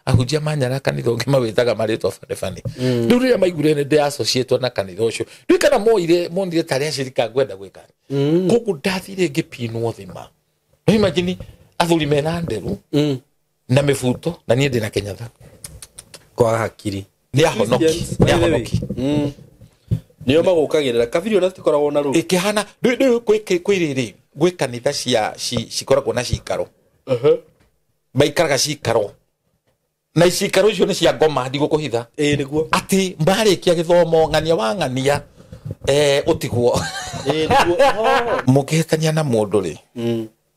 Ahunjia manyara kanitha ũngĩ mawĩtaga marĩtwa bane bane. Rĩu rĩrĩa maiguire nĩ ndĩ associate na kanitha ũcio, rĩu kana moire monire tarĩ acirika ngwenda gwĩka. Koguo ndathire ngĩpinwo thima. No imagine athuri mena nderu na mĩbuto na niĩ ndĩna kĩnyatha. Kwaga hakiri. Nĩ ahonoki, nĩ ahonoki. Nĩo magũkagĩrĩra kabiri ona tikoragwo na rũu. Ĩkĩhana rĩu kwĩ rĩrĩ, gwĩ kanitha cia cikoragwo na cikaro. Maikaraga cikaro na cikaro icio nĩ cia ngoma, ndigũkũhitha. Ĩĩ nĩguo. Atĩ marĩkia gĩthomo ng'ania wa ng'ania ũtigwo. Ĩĩ nĩguo. Mũkĩhĩtania na mũndũ rĩ,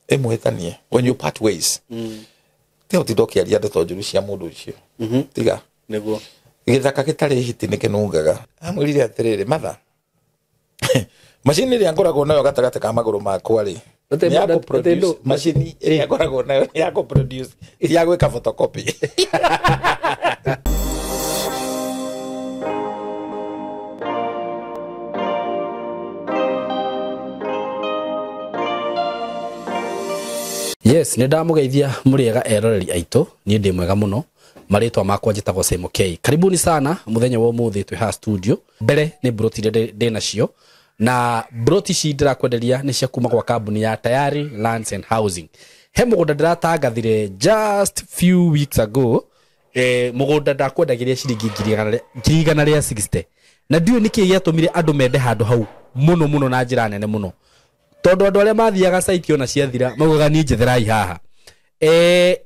ĩmũhĩtanie when you part ways, tiga ũtinda ũkĩaria ndeto njũru cia mũndũ ũcio. Tiga. Nĩguo. Gĩthaka gĩtarĩ hiti nĩ kĩnungaga. Amwĩrire atĩrĩrĩ, matha macini ĩrĩa ngoragwo nayo gatagatĩ ka magũrũ makwa rĩ, nĩ ya kũ-produce. Macini ĩrĩa ngoragwo nayo nĩ ya kũ-produce, ti ya gwĩka photocopy. Yes, nĩ ndamũgeithia mũrĩega eroreri aitũ, niĩ ndĩ mwega mũno. Marĩtwa makwa njĩtagwo Semo K. Karibuni sana mũthenya wa ũmũthĩ twĩ haha studio. Mbere nĩ broti iria ndĩ nacio, na broti ici ndĩrakwenderia nĩ cia kuma gwa kambuni ya Tayari Lands and Housing. He mũgũnda ndĩratangathire just few weeks ago, mũgũnda ndakwendagĩria ciringi 160,000. Na ndiũĩ nĩkĩ gĩatũmire andũ mende handũ hau mũno mũno na njĩra nene mũno, tondũ andũ arĩa mathiaga site ona ciathira maugaga niĩ njetherai haha.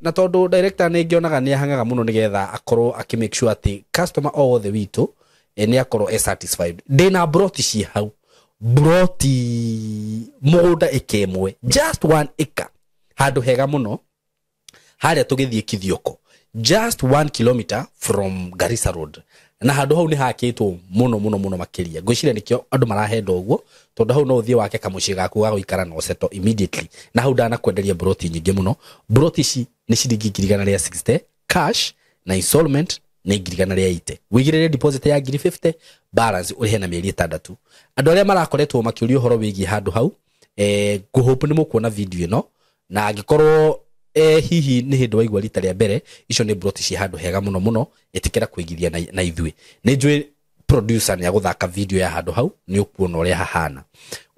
Na tondũ director nĩ ngĩonaga nĩ ahangaga mũno nĩgetha akorwo akĩ make sure atĩ customer o wothe witũ nĩ akorwo e satisfied. Ndĩna broti ciĩ hau, broti mũgũnda ĩka ĩmwe, just 1 acre, handũ hega mũno harĩa tũgĩthiĩ Kithioko, just 1 kilometer from Garissa Road. Na handũ hau nĩ hakĩtwo mũno mũno mũno makĩria. Ngwĩciria nĩkĩo andũ marahenda ũguo, tondũ hau no ũthiĩ wake kamũciĩ gaku ga gũikara na ũseto immediately. Na hau ndanakwenderia broti nyingĩ mũno. Broti ici nĩ ciringi 160,000 cash, na installment nĩ 180,000. Wĩigĩrĩre deposit ya 50,000, balance ũrĩhe na mĩeri 6. Andũ arĩa marakoretwo makĩũria ũhoro wĩgiĩ handũ hau, ngũhope nĩ mũkuona video ĩno, na angĩkorwo hihi nĩ hĩndĩ waigua rita rĩa mbere, icio nĩ broti ci handũ hega mũno mũno, ĩtĩkĩra kũigithia na ithuĩ. Nĩ njũĩ producer nĩ agũthaka video ya handũ hau, nĩ ũkuona ũrĩa hahana.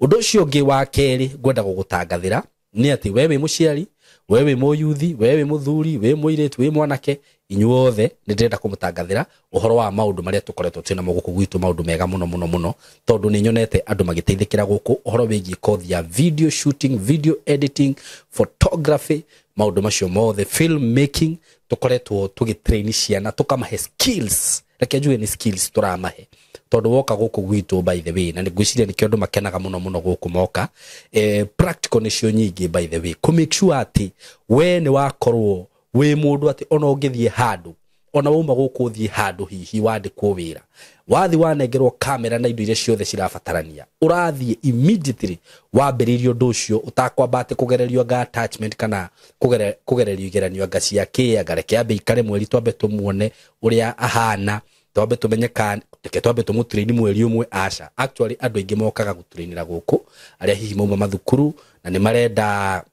Ũndũ ũcio ũngĩ wa kerĩ ngwenda gũgũtangathĩra nĩ atĩ we wĩ mũciari, we wĩ mũyuthi, we wĩ mũthuri, wĩ mũirĩtu, wĩ mwanake, inyuothe nĩ ndĩrenda kũmũtangathĩra ũhoro wa maũndũ marĩa tũkoretwo twĩna namo gũkũ gwitũ, maũndũ mega mũno mũno mũno, tondũ nĩ nyonete andũ magĩteithĩkĩra gũkũ ũhoro wĩgiĩ kothi ya video shooting, video editing, photography, maũndũ macio mothe, film making. Tũkoretwo tũgĩtrain ciana, tũkamahe skills. Reke njuge nĩ skills tũramahe, tondũ woka gũkũ gwitũ by the way, na nĩ ngwĩciria nĩkĩo andũ makenaga mũno mũno gũkũ moka, practical nĩcio nyingĩ by the way, kũ make sure atĩ we nĩ wakorwo wĩ mũndũ atĩ ona ũngĩthiĩ handũ, ona wauma gũkũ ũthiĩ handũ hihi wandĩkwo wĩra, wathiĩ wanengerwo kamera na indo iria ciothe cirabatarania, ũrathiĩ immediately wambĩrĩirie ũndũ ũcio ũtakwamba atĩ kũgererio anga attachment kana kũgererio igeranio anga cia kĩ, anga reke ambe ikare mweri twambe tũmuone ũrĩa ahana, twambe tũmenye kana reke twambe tũmũtrain mweri ũmwe. Aca, actually andũ aingĩ mokaga gũtrainĩra gũkũ arĩa hihi mauma mathukuru na nĩ marenda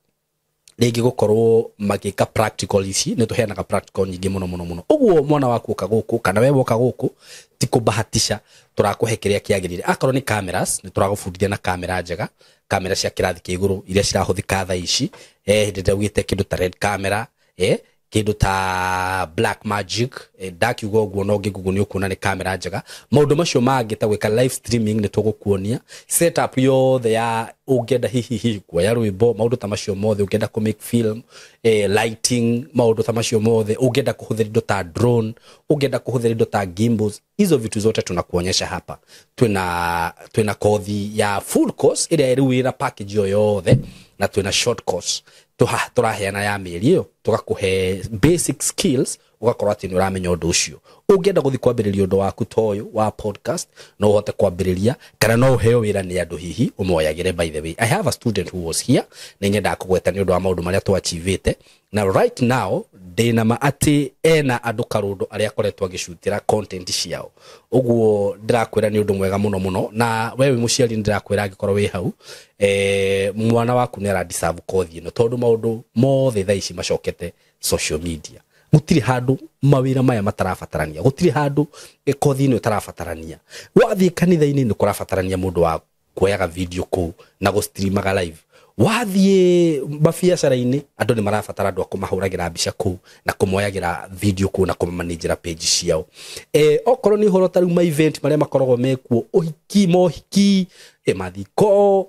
rĩngĩ gũkorwo magĩka practical ici. Nĩ tũheanaga practical nyingĩ mũno mũno mũno. Ũguo mwana waku oka gũkũ kana we woka gũkũ, ti kũbahatisha, tũrakũhe kĩrĩa kĩagĩrĩire. Akorwo nĩ cameras, nĩ tũragũbundithia na kamera njega, kamera cia kĩrathi kĩa igũrũ iria cirahũthĩka thaa ici. Hĩndĩ ndaugĩte kĩndũ ta red camera, kĩndũ ta black magic, ndakiuga ũguo no ngĩgugu nĩ ũkuona nĩ kamera njega. Maũndũ macio mangĩ ta gwĩka live streaming nĩ tũgũkuonia setup yothe ya ũngĩenda hihi hihi kuoya rwĩmbo, maũndũ ta macio mothe, ũngĩenda kũ make film, lighting, maũndũ ta macio mothe, ũngĩenda kũhũthĩra indo ta drone, ũngĩenda kũhũthĩra indo ta gimbals, hizo vitu zote tunakuonyesha hapa. Twĩna kothi ya full course ĩrĩa rĩu ĩna package yo yothe, na twĩna short course tũraheana ya mĩeri ĩyo, tũgakũhe basic skills, ũgakorwo atĩ nĩ ũramenya ũndũ ũcio. Ũngĩenda gũthiĩ kwambĩrĩria ũndũ waku ta ũyũ wa podcast, no ũhote kwambĩrĩria, kana no ũheo wĩra nĩ andũ hihi ũmoyagĩre. By the way, I have a student who was here, nĩ nyendaga kũgweta nĩ ũndũ wa maũndũ marĩa twachievĩte, na right now ndĩna ma atĩ ena andũ karũndũ arĩa akoretwo agĩcutĩra content ciao. Ũguo ndĩrakwĩra nĩ ũndũ mwega mũno mũno, na we wĩ mũciari nĩ ndĩrakwĩra angĩkorwo wĩ hau, mwana waku nĩ ara deserve kothi ĩno, tondũ maũndũ mothe thaa ici macokete social media. Gũtirĩ handũ mawĩra maya matarabatarania, gũtirĩ handũ kothi ĩno ĩtarabatarania. Wathiĩ kanitha-inĩ nĩ kũrabatarania mũndũ wa kuoyaga video kũu na gũstreamaga live. Wathiĩ mabiacara-inĩ andũ nĩ marabatara andũ a kũmahũragĩra mbica kũu na kũmoyagĩra video kũu na kũmamanĩnjĩra page ciao. Okorwo nĩ ũhoro ta rĩu ma event marĩa makoragwo mekuo, ũhiki, mohiki, mathiko,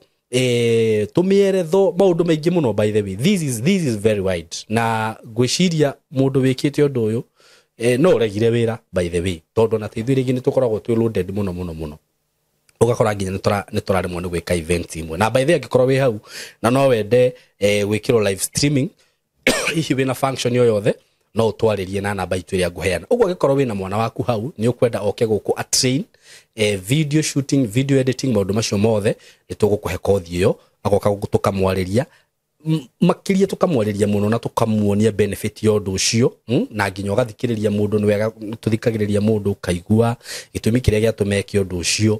tũmĩeretho, maũndũ maingĩ mũno. By the way, this is very wide, na ngwĩciria mũndũ wĩkĩte ũndũ ũyũ no ũregire wĩra, by the way, tondũ ona ithuĩ rĩngĩ nĩ tũkoragwo twĩ loaded mũno mũno mũno, ũgakora nginya nĩ tũraremwo nĩ gwĩka event imwe. Na by the way, angĩkorwo wĩ hau na no wende gwĩkĩrwo live streaming, hihi wĩna function o yothe, no ũtwarĩrie na namba itũ ĩrĩa ngũheana. Ũguo angĩkorwo wĩna mwana waku hau nĩ ũkwenda oke gũkũ a train video shooting, video editing, maũndũ macio mothe, nĩ tũgũkũhe kothi ĩyo, agoka gũkũ tũkamwarĩria makĩria, tũkamwarĩria mũno na tũkamuonia benefit ya ũndũ ũcio, na nginya ũgathikĩrĩria mũndũ. Nĩ wega tũthikagĩrĩria mũndũ, ũkaigua gĩtũmi kĩrĩa gĩatũma eke ũndũ ũcio.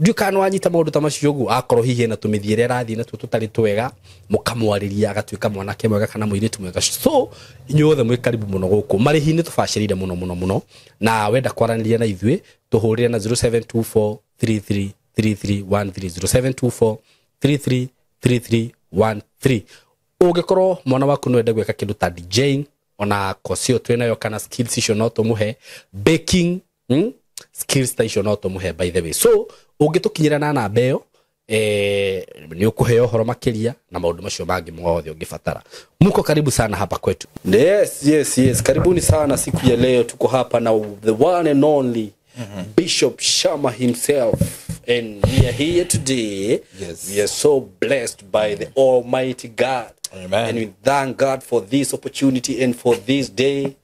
Ndiũ kana nĩ wanyita maũndũ ta macio ũguo. Akorwo hihi ena tũmĩthiĩre arathiĩ natuo tũtarĩ twega, mũkamwarĩria agatuĩka mwanake mwega kana mũirĩtu mwega. So inyuothe mwĩ karibu mũno gũkũ. Marĩhi nĩ tũbacĩrĩire mũno mũno mũno, na wenda kwaranĩria na ithuĩ tũhũrĩre na 0724 33 3313, 0724 33 3313. Ũngĩkorwo mwana waku nĩwende gwĩka kĩndũ ta DJing, ona kosi ĩyo twĩnayo, kana skills icio no tũmũhe, baking, skills ta icio no tũmũhe, by the way. So ũngĩtũkinyĩra na namba ĩyo, nĩ ũkũheo ũhoro makĩria na maũndũ macio mangĩ mothe ũngĩbatara. Muko karibu sana hapa kwetu. Yes, karibuni sana. Siku ya leo tuko hapa na the one and only Bishop Shama himself, and we are here today. We are so blessed by the Almighty God. Amen. And we thank God for this opportunity and for this day.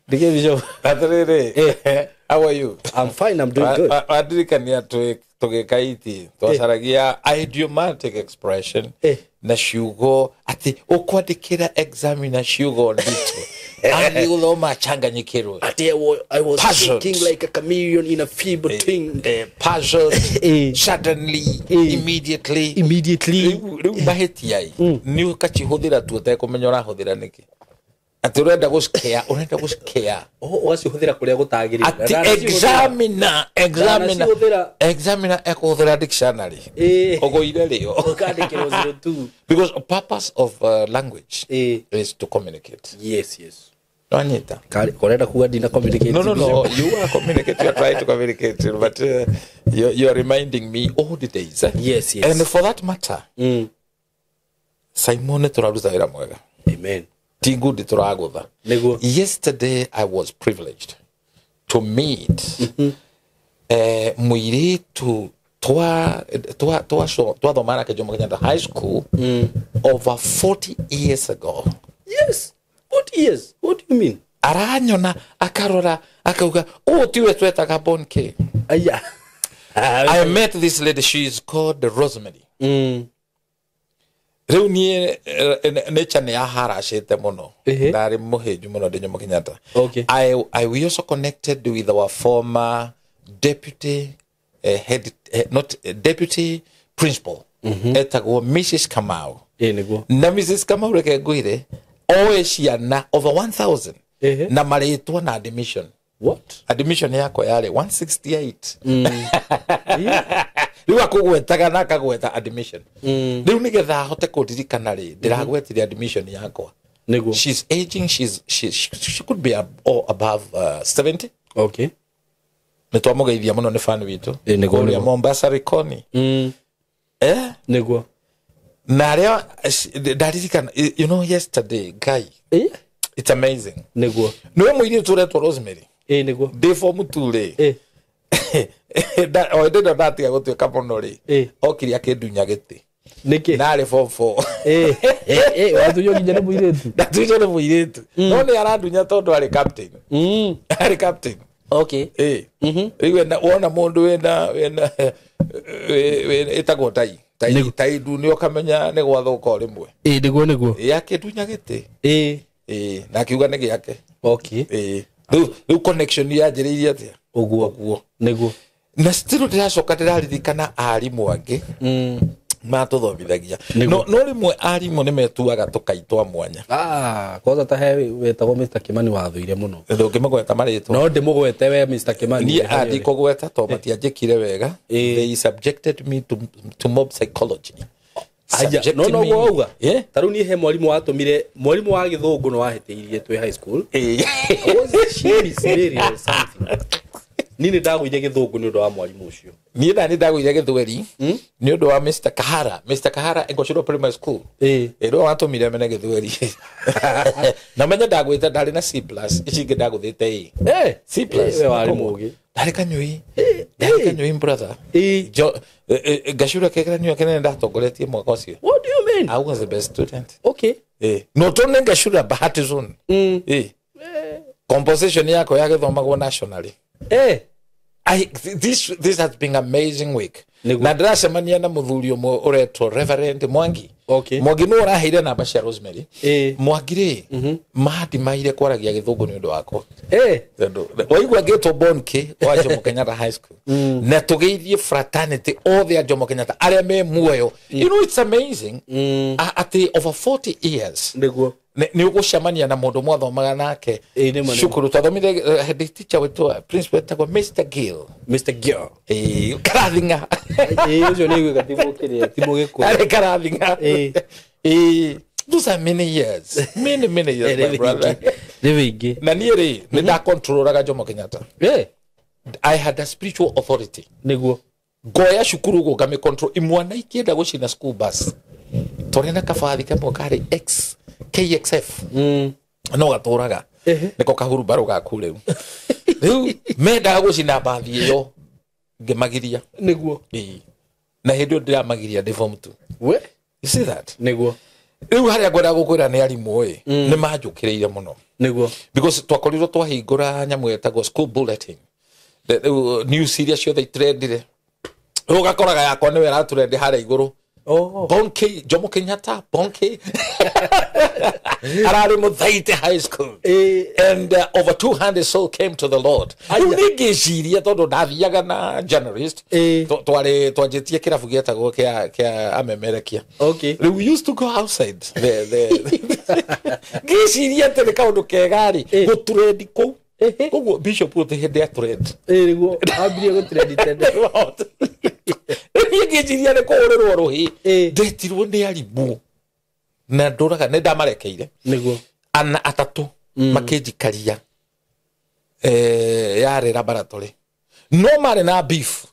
Ndige Bishop? Atĩrĩrĩ, how are you? I'm fine, I'm doing good. Wadirikania tũgĩka iti twacaragia idiomatic expression na ciugo atĩ ũkwandĩkĩra examiner ciugo nditũ athiĩ gũthoma achanganyikĩrwo. Ati I was Puzzled. thinking like a chameleon in a feeble thing. Puzzled, suddenly, immediately. Immediately. Rĩu mahĩtia ĩ nĩ ũkacihũthĩra tu ũtekũmenya ũrahũthĩra nĩkĩ, atĩ ũrenda gũcikea, ũrenda gũcikea. Oh, ũgacihũthĩra kũrĩa gũtagĩrĩire. Atĩ examiner Ndanacihũthĩra. Examiner ekũhũthĩra dictionary ũgũire rĩo. Ũkandĩkĩrwo 02. Because the purpose of language is to communicate. Yes. Nwanyita? Ũrenda kuga ndina communicate? No, you are communicating, you are trying to communicate, but you are reminding me all the days, eh? Yes. And for that matter, Simon, tũraruta wĩra mwega. Amen. Ti ngundi tũragũtha. Nĩguo. Yesterday I was privileged to meet mũirĩtu twathoma nake Jomo Kenyatta High School over 40 years ago. Yes. What years? What do you mean? Aranyona, akarora, akauga, "Oh, tiwe twetaga Bon K?" Aya. I met this lady, she is called Rosemary. Rĩu niĩ nature nĩ yaharacĩte mũno. Ndarĩ mũhĩnju mũno ndĩ Jomo Kenyatta. We also connected with our former deputy head, not deputy principal, etagwo Mrs. Kamau. Ĩ nĩguo. Na Mrs. Kamau, reke ngwĩre, oĩ ciana over 1000 na marĩtwa na admission. What? Admission yakwa yarĩ 168. Rĩu akũgwetaga na akagweta admission. Rĩu nĩgetha ahote kũndirikana rĩ, ndĩragwetire admission yakwa. Nĩguo. She's aging, she could be or above 70. Nĩ twamũgeithia mũno, nĩ fan witũ. Ĩ, nĩguo, Kũrĩa nĩguo. Mombasa Rikoni. Nĩguo. Na arĩa ndaririkana, yesterday, guy, it's amazing. Nĩguo. Nĩwe mũirĩtu ũretwo Rosemary. Ĩ nĩguo. Ndĩ form 2 rĩ, o hĩndĩ ĩno ndatiga gũtuĩka mũno rĩ, okire akĩndunya gĩtĩ. Nĩkĩ? Narĩ form 4. Watunywo nginya nĩ mũirĩtu. Ndatunywo nĩ mũirĩtu, no nĩ arandunya tondũ arĩ captain. Arĩ captain. Ĩ rĩu wona mũndũ wĩna ĩtagwo tai tai tai ndune, ũkamenya nĩ gwathũka o rĩmwe. Ĩ nĩguo nĩguo. Ĩ akĩndunya gĩtĩ. Ĩ na akiuga nĩ gĩake. Ĩ rĩu connection yanjĩrĩirie atĩa? Ũguo. Ũguo. Nĩguo. Na still ndĩracoka ndĩraririkana arimũ angĩ. Matũthomithagia. No rĩmwe arimũ nĩ metuaga tũkaitwa mwanya. Kwanza ta he wetagwo Mr. Kimani wathuire mũno. Ndũngĩmũgweta marĩtwa. No ndĩmũgwete we Mr. Kimani. Niĩ andikũgweta to matianjĩkire wega. They subjected me to mob psychology. No no wauga. Ta rĩu niĩ he mwarimũ watũmire, mwarimũ wa gĩthũngũ no wahĩtĩirie twĩ high school. Was she Miss Mary or something? Niĩ nĩ ndagũire gĩthũngũ nĩ ũndũ wa mwarimũ ũcio. Niĩ nani ndagũire gĩthweri nĩ ũndũ wa Mr. Kahara. Mr. Kahara Engoshuro Primary School. Ĩrĩa watũmire mene gĩthweri. Na menye ndagwĩte ndarĩ na C+ ici ingĩ ndagũthĩte A. C+. We warĩ mũũgĩ. Ndarĩ kanyũi. Ndarĩ kanyũi brother. Ngacura kĩgeranio kĩnene ndatongoretie mwaka ũcio. What do you mean? I was the best student. Okay. No tone ngacura Bahati zone. Composition yako yagĩthomagwo nationally. This has been amazing week. Na ndĩracemania na mũthuri ũmwe ũretwo Reverend Mwangi. Okay. Mwangi nĩ ũraheire namba cia Rosemary. Mwangi rĩ, mandimaire kwaragia gĩthũngũ nĩ ũndũ wakwa. Waigua ngĩtwo Bonke wa Jomo Kenyatta High School. Na tũgeithie fraternity othe a Jomo Kenyatta arĩa me muoyo. You know it's amazing. Atĩ over 40 years. Nĩguo. Nĩ ũgũcemania na mũndũ mwathomaga nake cukuru. Twathomire head teacher witũ principal wetagwo Mr. Gill. Mr. Gill. Karathinga. Ũcio nĩ gwĩka ti mũkĩrĩa, ti mũgĩkũyũ. Arĩ karathinga. Those are many years. Many, many years, my brother. Nĩ wĩingĩ. Na niĩ rĩ, nĩ ndakontrolaga Jomo Kenyatta. I had a spiritual authority. Nĩguo. Ngoya cukuru ũguo ngamĩcontrol. Imwana ikĩenda gũcina school bus. Twarĩ na kabathi kamwe karĩ X KXF. No gatũraga. Nĩko kahurumbarũ gaku rĩu. Rĩu mendaga gũcina mbathi ĩyo ngĩmagiria. Nĩguo. Na hĩndĩ ĩyo ndĩramagiria ndĩ form 2. We? You see that? Nĩguo. Rĩu harĩa ngwendaga gũkwĩra nĩ arimũ ĩ, nĩ manjũkĩrĩire mũno. Nĩguo. Because twakorirwo twahingũra nyamũ ĩtagwo school bulletin. Rĩu news iria ciothe itrendire. Rĩu ũgakoraga yakwa nĩwe ĩratũrendi harĩa igũrũ. Bonke, Jomo Kenyatta, Bonke. Arari Muthaite High School. And over 200 souls came to the Lord. Rĩu nĩ ngĩciria tondũ ndathiaga na journalist. Twarĩ twanjĩtie kĩrabu gĩetagwo kĩa amemerekia. Okay. Rĩu we used to go outside. Ngĩciria atĩ nĩ kaũndũ kega rĩ, gũtũrendi kũu. Koguo bishop gũtirĩ hĩndĩ atũrendi. Nĩguo, ambirie gũtũrendi tene. Niĩ ngĩciria nĩ kũhũrĩrwo rũhĩ. Ndetirwo nĩ arimũ. Na ndũraga nĩ ndamarekeire. Nĩguo. Ana atatũ makĩnjikaria. Yarĩ laboratory. No marĩ na beef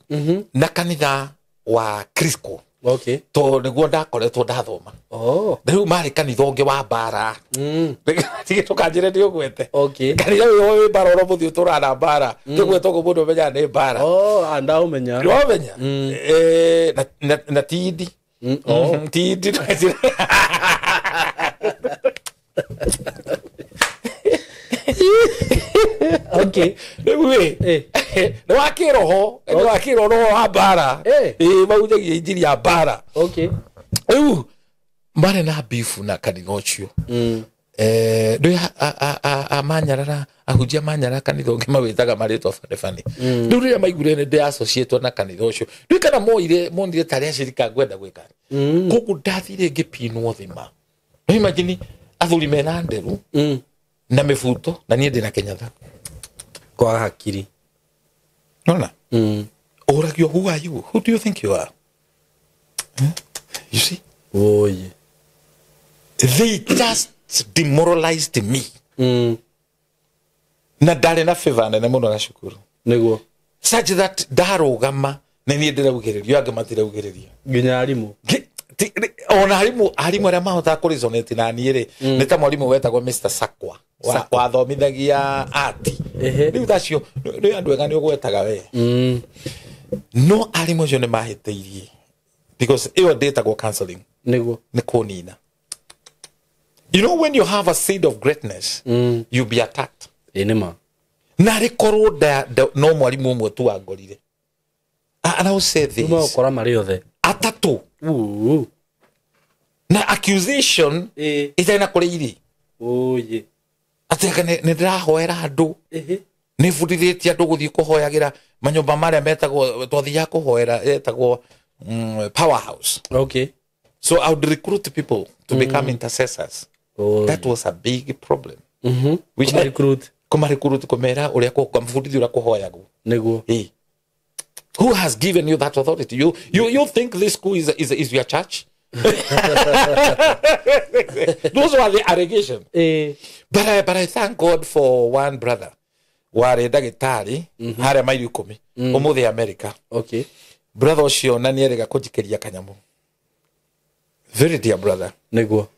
na kanitha wa Crisco. Okay. To nĩguo ndakoretwo ndathoma. Rĩu marĩ kanitha ũngĩ wa mbara. Tige tũkanjĩre nĩ ũgwete. Okay. Kanitha ũyũ wĩ mbara ũrĩa mũthiĩ ũtũraga na mbara. Tũgwete ũguo mũndũ ũmenyaga nĩ mbara. Ndaũmenya. Nĩwamenya? Na tindi. Tindi. Okay. Rĩu ĩ, nĩ wa kĩroho, nĩ wa kĩroho wa mbara. Mahunjagia injiri ya mbara. Okay. Rĩu marĩ na beef na kanitha ũcio. Ndũĩ amanyarara, ahunjia manyarara kanitha ũngĩ mawĩtaga marĩtwa bane bane. Rĩu rĩrĩa maiguire nĩ ndĩ-associate na kanitha ũcio. Ndũĩ kana monire tarĩ acirika ngwenda gwĩka. Koguo ndathire ngĩpinwo thima. No imagine athuri mena nderu na mĩbuto na niĩ ndĩna Kenyatta. Kwaga hakiri. Nona? Ũragio, who are you? Who do you think you are? You see? Oye. They just demoralized me. Na ndarĩ na favor nene mũno na cukuru. Nĩguo. Such that ndarũgama na niĩ ndĩraugĩrĩrio, angĩ matiraugĩrĩria. Nginya arimũ. Ona arimũ arĩa mahotaga kũresonate na niĩ rĩ, nĩ ta mwarimũ wetagwo Mr. Sakwa. Wathomithagia ati. Rĩu tacio nĩ andũ ega nĩ ũgwetaga we. No arimũ acio nĩ mahĩtĩirie. Because ĩyo ndĩtagwo counseling. Nĩguo. Nĩ kũnina. You know when you have a seed of greatness, you'll be attacked. Nĩ ma. Na rĩkorwo no mwarimũ ũmwe tu wangorire. And I will say this. Nĩ ũkora marĩ othe. Atatũ. Na accusation ĩtarĩ na kũrĩa irĩ. Oye. Atĩ nĩ ndĩrahoera andũ. Nĩ bundithĩtie andũ gũthiĩ kũhoyagĩra manyũmba marĩa metagwo, twathiaga kũhoera, etagwo powerhouse. Okay. So I would recruit people to become intercessors. Oh. That was a big problem. Which recruit? Kuma recruit kumera uria kumfundithia uria kuhoyagwo. Niguo. Eh. Who has given you that authority? You think this school is your church? Those were the allegations. Eh. But I thank God for one brother. Ware ndagitari haria maili 10 umuthi America. Okay. Brother ucio na nierega kunjikeria kanyamu. Very dear brother. Niguo.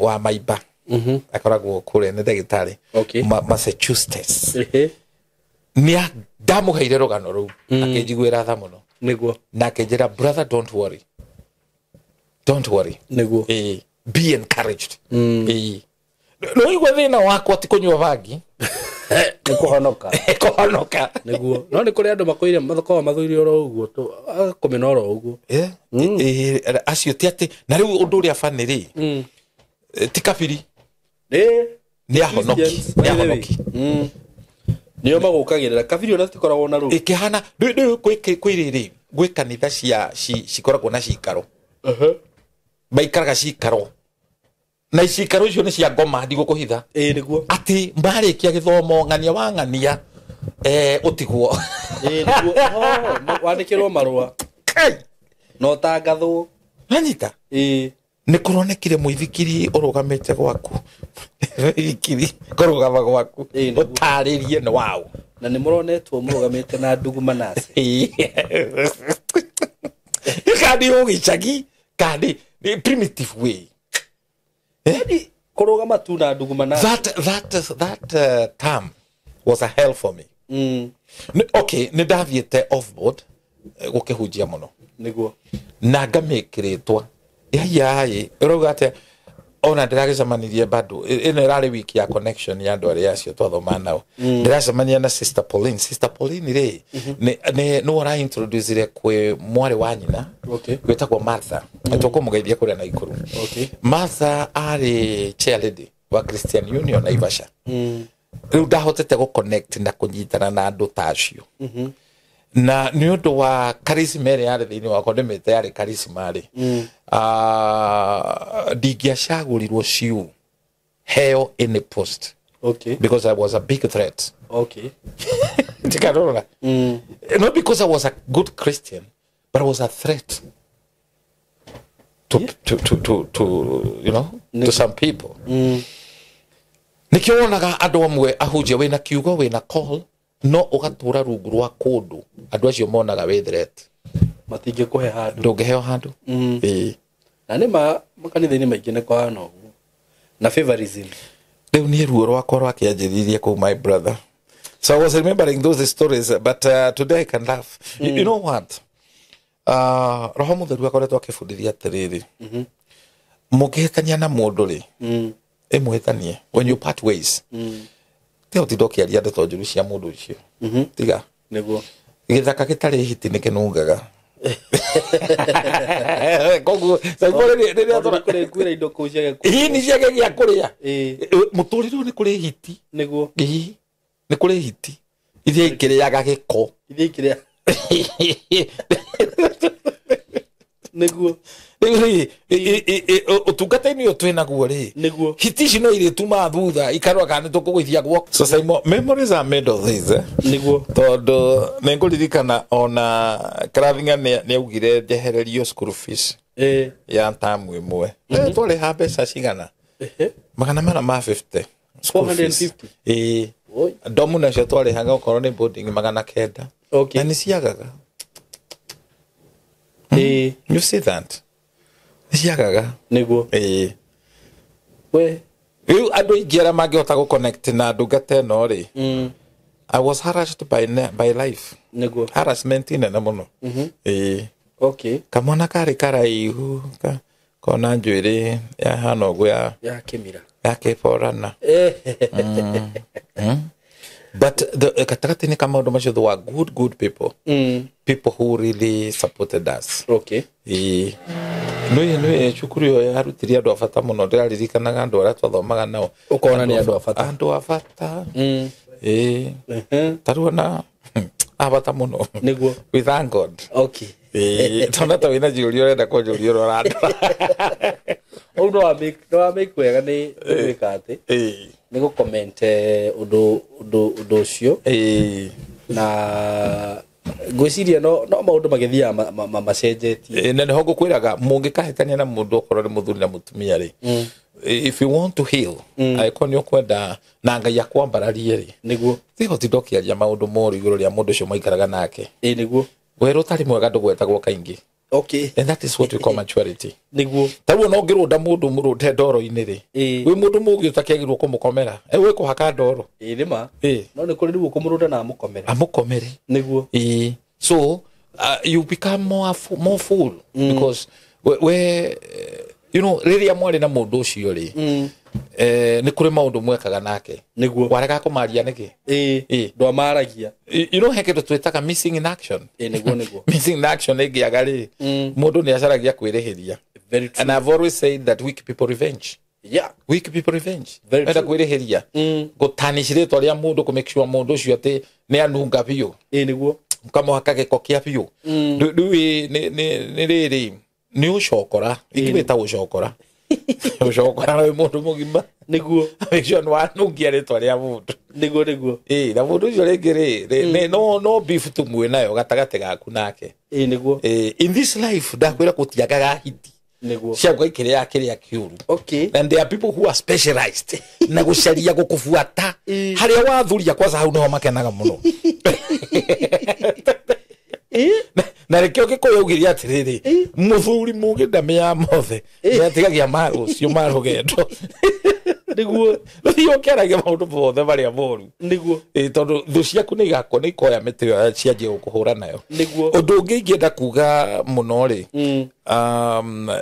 Wa Maiba. Akoragwo kure ni ndagitari. Okay. Massachusetts. Ni ndamuheire rugano ruu akinjiguira tha muno. Niguo. Na akinjira, brother, don't worry. Don't worry. Niguo. Be encouraged. No igwe thina wakwa ti kunyua bangi. Ni kuhonoka. Kuhonoka. Niguo. No ni kuri andu makoire mathokoa mathuire oro uguo tu akomena oro uguo. Acio ti ati na riu undu uria bani ri. Ti kabiri. Ni ahonoki. Ni ahonoki. Nio magukagirira kabiri ona tikoragwo na ru. Ikihana riu kwi riri gwi kanitha cia cikoragwo na cikaro. Maikaraga cikaro. Na cikaro icio ni cia ngoma ndigũkũhitha. Niguo. Ati marĩkia gĩthomo ng'ania wa ng'ania ũtigwo. Niguo. Wandĩkĩrwo marũa. No tangathwo. Nanyita. Nĩ kũronekire mũithikiri ũrũgamĩte gwaku. Mũithikiri kũrũgama gwaku. Ũtarĩrie nĩ waũ. Na nĩ mũronetwo mũrũgamĩte na ndugu Manase. Kandi ũgĩcagi kandi primitive way. Yaani kũrũgama tu na ndugu Manase. That term was a hell for me. Okay, nĩ ndathiĩte off board gũkĩhunjia mũno. Niguo. Na ngamĩkĩrĩtwo. Yayi ũrauga atĩa ona ndĩragĩcemanirie bado ĩno ĩrarĩ wiki ya connection ya andũ arĩa acio twathoma nao. Ndĩracemania na Sister Pauline. Sister Pauline rĩ nĩ nĩ ũra introduce kwĩ mwarĩ wa nyina gwĩtagwo Martha. Tũkũmũgeithia kũrĩa Naikuru. Martha arĩ chair lady wa Christian Union Naivasha. Rĩu ndahotete gũ connect na kũnyitana na andũ ta acio. Na nĩ ũndũ wa charisma ĩrĩa yarĩ thĩinĩ wakwa ndĩmĩte yarĩ charisma rĩ ndingĩacagũrirwo ciu heo any post. Okay. Because I was a big threat. Okay. Ndikarora. Not because I was a good Christian, but I was a threat to you know, to some people. Nikio wonaga andũ amwe ahunjia wĩna kiugo wĩna call no ugatura rungu rwa kundu andu acio monaga wi threat matingikuhe handu ndungiheo handu. Na ni ma makanitha-inĩ maingĩ nĩ kwahana ũguo na favorism. Rĩu niĩ ruo rwakwa rwakĩanjĩrĩirie kũu, my brother. So I was remembering those stories, but today I can laugh. You know what, roho mũtheru akoretwo akĩbundithia atĩrĩrĩ, mũngĩhĩtania na mũndũ rĩ, ĩmũhĩtanie when you part ways. Tiga ũtinda ũkĩaria ndeto njũru cia mũndũ ũcio. Tiga. Niguo. Gĩthaka gĩtarĩ hiti nĩ kĩnungaga. Koguo rĩrĩa tũrakũrĩ kwĩra indo kũu ciage kũrĩa. Ĩĩ nĩ ciage gĩa kũrĩa. Mũtũrĩre ũyũ nĩ kũrĩ hiti. Niguo. Ĩĩ nĩ kũrĩ hiti. Iria ikĩrĩaga gĩko. Iria ikĩrĩa. Niguo. Rĩu ũtungata-inĩ ũyũ twĩnaguo rĩ, niguo, hiti ici no irĩtumaga thutha ikarora kana nĩ tũkũgũithia guoko. So Simon, memories are made of this. Niguo. Tondũ nĩ ngũririkana ona Krathinga nĩ augire njehererio school fees ya tamu ĩmwe. Twarĩha mbeca cigana? 450. 450. Ĩĩ. Ndomu nacio twarĩhaga okorwo nĩ boarding 900. Okay. Na nĩ ciagaga. You see that? Ciagaga. Niguo. We Rĩu andũ aingĩ arĩa mangĩhota gũ connect na ndungata ĩno rĩ, I was harassed by life. Niguo. Harassment nene mũno. Okay. Kamwana karĩ karaihu kona njuĩrĩ yahana ũguo ya kĩmira ya kĩborana. But the gatagatĩ-inĩ ka maũndũ macio there were good people. People who really supported us. Okay. Nĩ cukuru ĩyo yarutire andũ a bata mũno. Ndĩraririkanaga andũ arĩa twathomaga nao. Ũkona nĩ andũ a bata. Andũ a bata. Ta rĩu ona a bata mũno. Nĩguo. We thank God. Okay. Tona ta wĩna ciũria ũrenda kũnjũria ũrĩa ũrandora. Ũu no wa make wega nĩ gwĩka atĩ nĩ gũ comment ũndũ ũndũ ũcio. Na ngwĩciria no maũndũ magĩthiaga macenjetie. Na nĩho ngũkwĩraga mũngĩkahĩtania na mũndũ okorwo nĩ mũthuri na mũtumia rĩ, if you want to heal, angĩkorwo nĩ ũkwenda na Ngai akwambararie rĩ, nĩguo tiga ũtinda ũkĩaria maũndũ moru igũrũ rĩa mũndũ ũcio mwaikaraga nake. Nĩguo werũ ũtarĩ mwega ndũgwetagwo kaingĩ. Okay. And that is what we call maturity. Nĩguo tarĩu ona ũngĩrũnda mũndũ mũrũnde ndoro-inĩ rĩ, wĩ mũndũ mũũgĩ ũtakĩagĩrĩirwo kũmũkomera, wĩ kũhaka ndoro. Nĩ ma. No nĩ kũrĩ rĩu ũkũmũrũnda na amũkomere. Amũkomere. Nĩguo. So you become more full because we you know rĩrĩa mwarĩ na mũndũ ũcio rĩ, nĩ kũrĩ maũndũ mwekaga nake. Nĩguo warega kũmaria nĩkĩ? Ndwamaragia. You know he kĩndũ twĩtaga missing in action. Nĩguo nĩguo. Missing in action ĩngĩaga rĩ, mũndũ nĩ acaragia kwĩrĩhĩria. Very true. And I've always said that weak people revenge. Yeah. Weak people revenge. Very Enda true. kwĩrĩhĩria. Gũtanish rĩtwa rĩa mũndũ kũ make sure mũndũ ũcio atĩ nĩ anunga biũ. Nĩguo. Ũkamũhaka gĩko kĩa biũ. Rĩu nĩ rĩrĩ nĩ ũcokora. Ingĩwĩta ũcokora. Ũcokora wĩ mũndũ mũgima. Nĩguo. Make sure nĩ wanungia rĩtwa rĩa mũndũ. Nĩguo nĩguo. Na mũndũ ũcio rĩngĩ rĩ, no beef tu mwĩ nayo gatagatĩ gaku nake. Nĩguo. In this life ndakwĩra gũtiagaga hiti. Nĩguo. Cia gũikĩrĩa kĩrĩa kĩũru. Okay. And there are people who are specialized na gũcaria gũkũbuata harĩa wathuria kwanza hau nĩho makenaga mũno. Na rĩkĩo Gĩkũyũ augire atĩrĩrĩ, mũthuri mũgĩ ndamĩaga mothe nĩatigagia ma rũciũ ma rũgendo. Nĩguo. Rĩu ũkĩaragia maũndũ mothe marĩa moru. Nĩguo. Tondũ thũ ciaku nĩ igakorwo nĩ ikoya mĩtĩ ĩyo cianjie gũkũhũra nayo. Nĩguo. Ũndũ ũngĩ ingĩenda kuga mũno rĩ,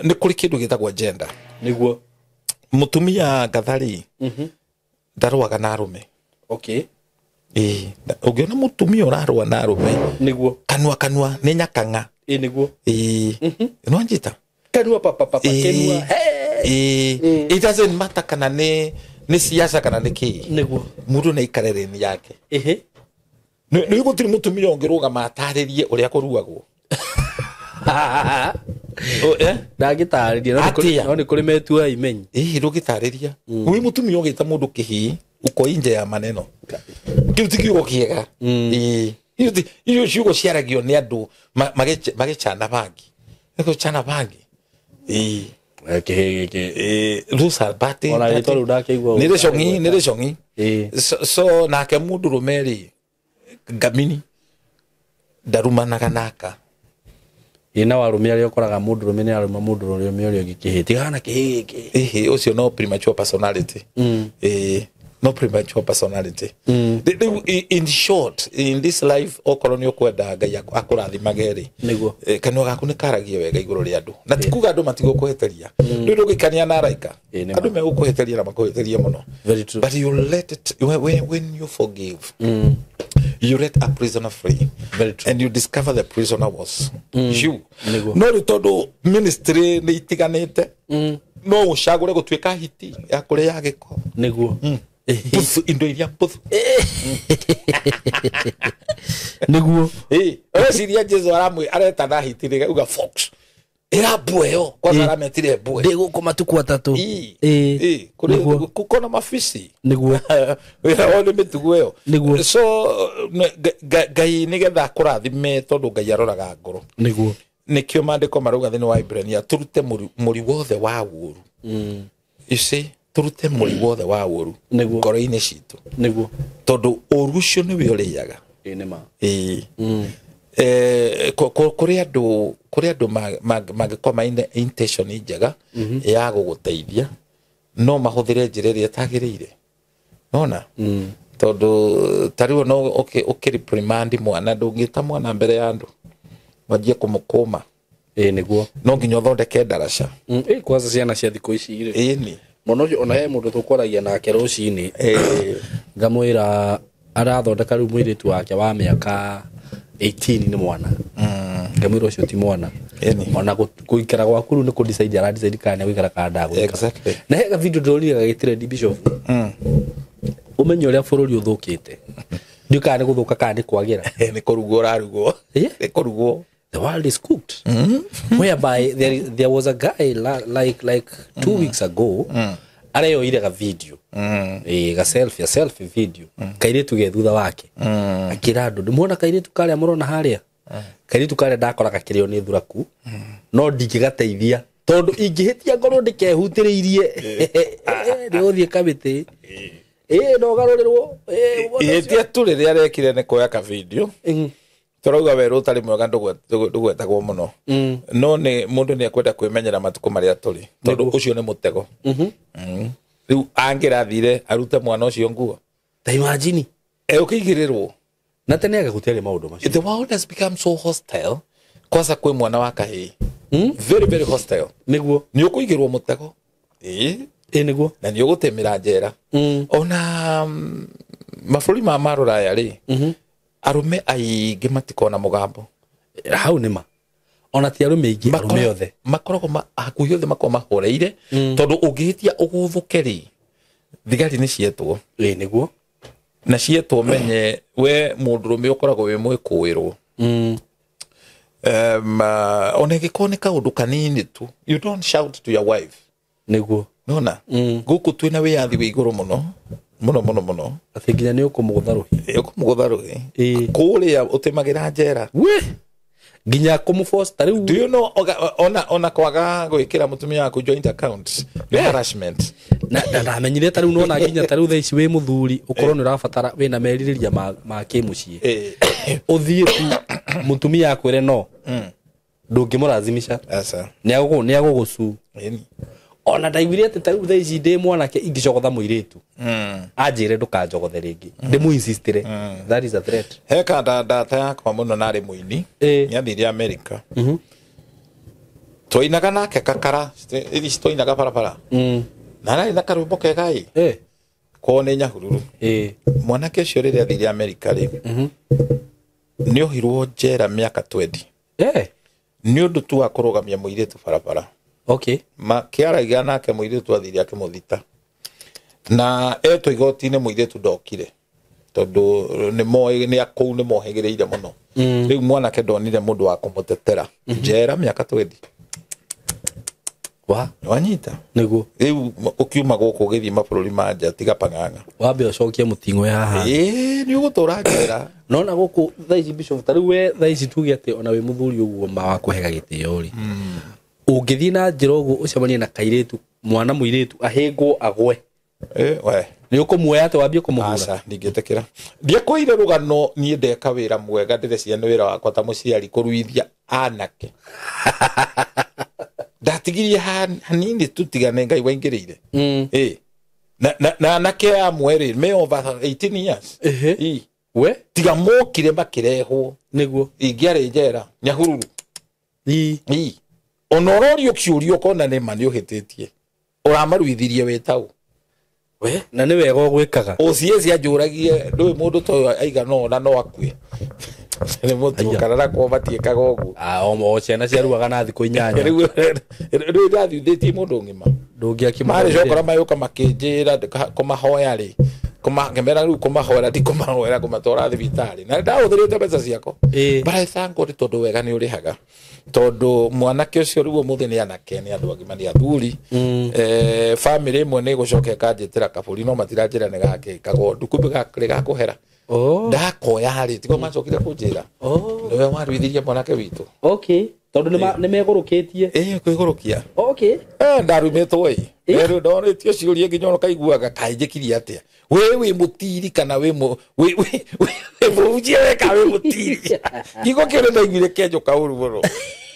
nĩ kũrĩ kĩndũ gĩtagwo gender. Nĩguo. Mũtumia ngatha rĩ, ndarũaga na arũme. Okay. Ũngĩona mũtumia ũrarũa na arũme, nĩguo, kanua kanua nĩ nyakang'a. Nĩguo. Nĩ wanjita? Kanua papa papa kenua. It doesn't matter kana nĩ siasa kana nĩ kĩĩ. Nĩguo. Mũndũ nĩ aikare rĩni yake. Nĩ gũtirĩ mũtumia ũngĩrũgama atarĩrie ũrĩa kũruagwo. Ndangĩtarĩria, no nĩ kũrĩ metua imenyi. Ndũngĩtarĩria. Wĩ mũtumia ũgĩta mũndũ kĩhii, uko nje ya maneno. Kĩu ti kiugo kĩega. Icio ciugo ciaragio nĩ andũ magĩcana bangi. Gũcana bangi. Those are bad things. Ona rĩtwa rĩu ndakĩigua. Nĩ rĩcong'i, nĩ rĩcong'i. So nake mũndũrũme rĩ, ngamini ndarumanaga naka. Na warũme arĩa ũkoraga mũndũrũme nĩ arũma mũndũrũme ũrĩa ũngĩ kĩhĩ. Tigana kĩhĩ gĩkĩ. Ũcio no premature personality. No premature personality. In short, in this life okorwo nĩ ũkwenda Ngai akũrathimage rĩ, kanua gaku nĩ karagie wega igũrũ rĩa andũ. Na ti kuga andũ matigũkũhĩtĩria. Rĩu ndũngĩikania na araika. Andũ megũkũhĩtĩria na makũhĩtĩrie mũno. Very true. But you let it when you forgive, you let a prisoner free. Very true. And you discover the prisoner was you. No rĩu tondũ ministry nĩ itiganĩte, no ũcagũre gũtuĩka hiti ya kũrĩa gĩko. Nĩguo. Puthu, indo iria puthu. Nĩguo. Ũreciria Jesu aretana hiti rĩ, uga fox. Ĩra mbwe ĩyo, kwanza arametire mbwe. Ndĩ gũkũ matukũ atatũ. Kũrĩ kũkona mabici. Nĩguo. Wĩra wao nĩ mĩtugo ĩyo. Nĩguo. So Ngai nĩgetha akũrathime tondũ Ngai aroraga ngoro. Nĩguo. Nĩkĩo maandĩko marauga thĩinĩ wa Ibrania tũrute mũri wothe wa ũũru. You see, tũrute mũri wothe wa ũũru ngoro-inĩ citũ. Nĩguo. Tondũ ũũru ũcio nĩwe ũrĩaga. Nĩ ma. Kũrĩ andũ mangĩkorwo maina intention njega ya gũgũteithia, no mahũthĩre njĩra ĩrĩa ĩtagĩrĩire. Nona? Tondũ ta rĩu no ũkĩreprimand mwana, ndũngĩta mwana mbere ya andũ wanjie kũmũkũma. Nĩguo. No nginya ũthondeke ndaraca. Kwanza ciana cia thikũ ici rĩ. Ĩni. Mũno ũcio ona he mũndũ tũkwaragia nake rũcinĩ. Ngamwĩra arathondeka rĩu mũirĩtu wake wa mĩaka 18 nĩ mwana. Ngamwĩra ũcio ti mwana. Ona gũikara gwaku rĩu nĩ kũ decide ara decide kana nĩ gũikara kana ndagũikara. Exactly. Na he video ndĩrorire gagĩtire Bishop. Ũmenye ũrĩa bũrũri ũthũkĩte. Ndiũ kana nĩ gũthũka kana nĩ kwagĩra. Nĩ kũrugwo ũrarugwo. Nĩ kũrugwo. The world is cooked. Whereby there was a guy like 2 weeks ago areyoire ga video. Ga selfie, a selfie video. Kairitu ge thutha wake. Akira andu ndimuona kairitu karia murona haria. Kairitu karia ndakora gakirio ni thuraku. No ndingĩgateithia tondu ingĩhĩtia ngorwo ndikehutĩrĩirie nĩ ũthiĩ kamĩtĩ no garũrĩrwo ihĩtia tu rĩrĩa arekire nĩ kuoya ka video. Tũrauga werũ ũtarĩ mwega ndũgwetagwo mũno. No nĩ mũndũ nĩ ekwenda kwĩmenyera matukũ marĩa tũrĩ tondũ ũcio nĩ mũtego. Rĩu angĩrathire arute mwana ũcio nguo ta imagine ũkĩigĩrĩrwo na tene aga gũtiarĩ maũndũ macio. The world has become so hostile kwanza kwĩ mwana wa kahĩĩ. Very very hostile. Nĩguo nĩ ũkũigĩrwo mũtego nĩguo na nĩ ũgũtĩmĩra njera. Ona mabũrũri ma rũraya rĩ arũme aingĩ matikona mũgambo hau nĩma ona ti arũme aingĩ arũme othe makoragwo hakuhĩ othe makoragwo mahoreire tondũ ũngĩhĩtia ũgũthũke rĩ thigari nĩ cietwo. Nĩguo na cietwo menye we mũndũrũme ũkoragwo wĩ mwĩkũĩrwo. Ona ĩngĩkorwo nĩ kaũndũ kanini tu, you don't shout to your wife. Nĩguo nona gũkũ twĩna wĩyathi wĩ igũrũ mũno mũno mũno mũno atĩ nginya nĩ ũkũmũgũtha rũhĩ. Ũkũmũgũtha rũhĩ kũrĩa ũtĩmagĩra njera we nginya kũmũforce ta rĩu. Do you know ona kwaga gwĩkĩra mũtumia waku joint account nĩ harassment. Na ndamenyire ta rĩu nona nginya ta rĩu thaa ici wĩ mũthuri ũkorwo nĩ ũrabatara wĩna merirĩria ma kĩmũciĩ ũthiĩ tu mũtumia akwĩre no ndũngĩmũrazimisha nĩ agũgũcu. Ona ndaiguire atĩ ta rĩu thaa ici ndĩ mwanake ingĩcogotha mũirĩtu anjĩre ndũkanjogothe rĩngĩ ndĩmũ-insistire. That is a threat. He kanda ndata yakwa mũno narĩ mũini nĩathire America. Twainaga nake kakara ici twainaga barabara na ararĩ na karwĩmbo kega ĩ kwao nĩ Nyahururu. Mwanake ũcio rĩrĩa athire America rĩ nĩ ohirwo njera mĩaka 20 nĩ ũndũ tu wa kũrũgamia mũirĩtu barabara. Okay. Makĩaragia nake mũirĩtu athire akĩmũthita na etwo igoti-inĩ mũirĩtu ndokire tondũ nĩ akũu nĩ mohĩgĩrĩire mũno. Rĩu mwanake ndonire mũndũ wa kũmũtetera njera mĩaka 20. Wa wanyita nĩguo rĩu ũkiuma gũkũ ũgĩthiĩ mabũrũri ma nja tiga pang'ang'a wambe ũcokie mũting'o haha nĩ ũgũtũra njera. Nona gũkũ thaa ici Bishop ta rĩu we thaa ici tuge atĩ ona wĩ mũthuri ũguo ma wa kũhega gĩtĩo rĩ ũngĩthiĩ na njĩra ũguo ũcemanie na kairĩtu mwana mũirĩtu ahĩngwo agwe we nĩ ũkũmuoya atĩ wambie kũmũhũra? Aca ndingĩtĩkĩra. Ndiakwĩire rũgano niĩ ndeka wĩra mwega ndĩreciria nĩ wĩra wakwa ta mũciari kũruithia anake. Ndatigirie hanini tu tiga nĩ Ngai waingĩrĩire. Na anake amwe rĩ me over 18 years. We tiga mokire makĩrehwo nĩguo ingĩarĩ njera Nyahururu. Ona ũrorio kĩũria ũkona nĩ ma nĩ ũhĩtĩtie ũramaruithirie wĩtau we na nĩ wega ũgwĩkaga. OCS anjũragie ndũĩ mũndũ ta ũyũ aigana ũna no akue nĩ mũtu kana kwa matiĩkaga ũguo. O ciana ciaruaga na thikũ 8. Rĩu ndathiithĩtie mũndũ ng'ima ndũngĩakĩmũrĩ cokora mayũka makĩnjĩra kũmahoya rĩ ngĩmera rĩu kũmahoera ti kũmahoera kũmatwara thibitarĩ na ndahũthĩrĩte mbeca ciakwa. But I thank God tondũ wega nĩ ũrĩhaga tondũ mwanake ũcio rĩu ũmũthĩ nĩ anake nĩ andũ agima nĩ athuri. Family ĩmwe nĩ ĩgũcoka ĩkanjĩtĩra kabũri no matiranjĩra nĩ gakĩ kagondu kumbe karĩ gakũhera. Ndakoya rĩ tiguo macokire kũnjĩra nĩwe waruithirie mwanake witũ. Okay tondũ nĩ megũrũkĩtie. Kwĩgũrũkia. Okay. Ndarumĩtwo ĩ rĩu ndorĩtio ciũria nginya ũkaiguaga kaĩ njĩkire atĩa we wĩ mũtiri kana wĩ mũhunjia we kana wĩ mũtiri. Kiugo kĩu nĩ ndaiguire kĩanjũka ũru mũno.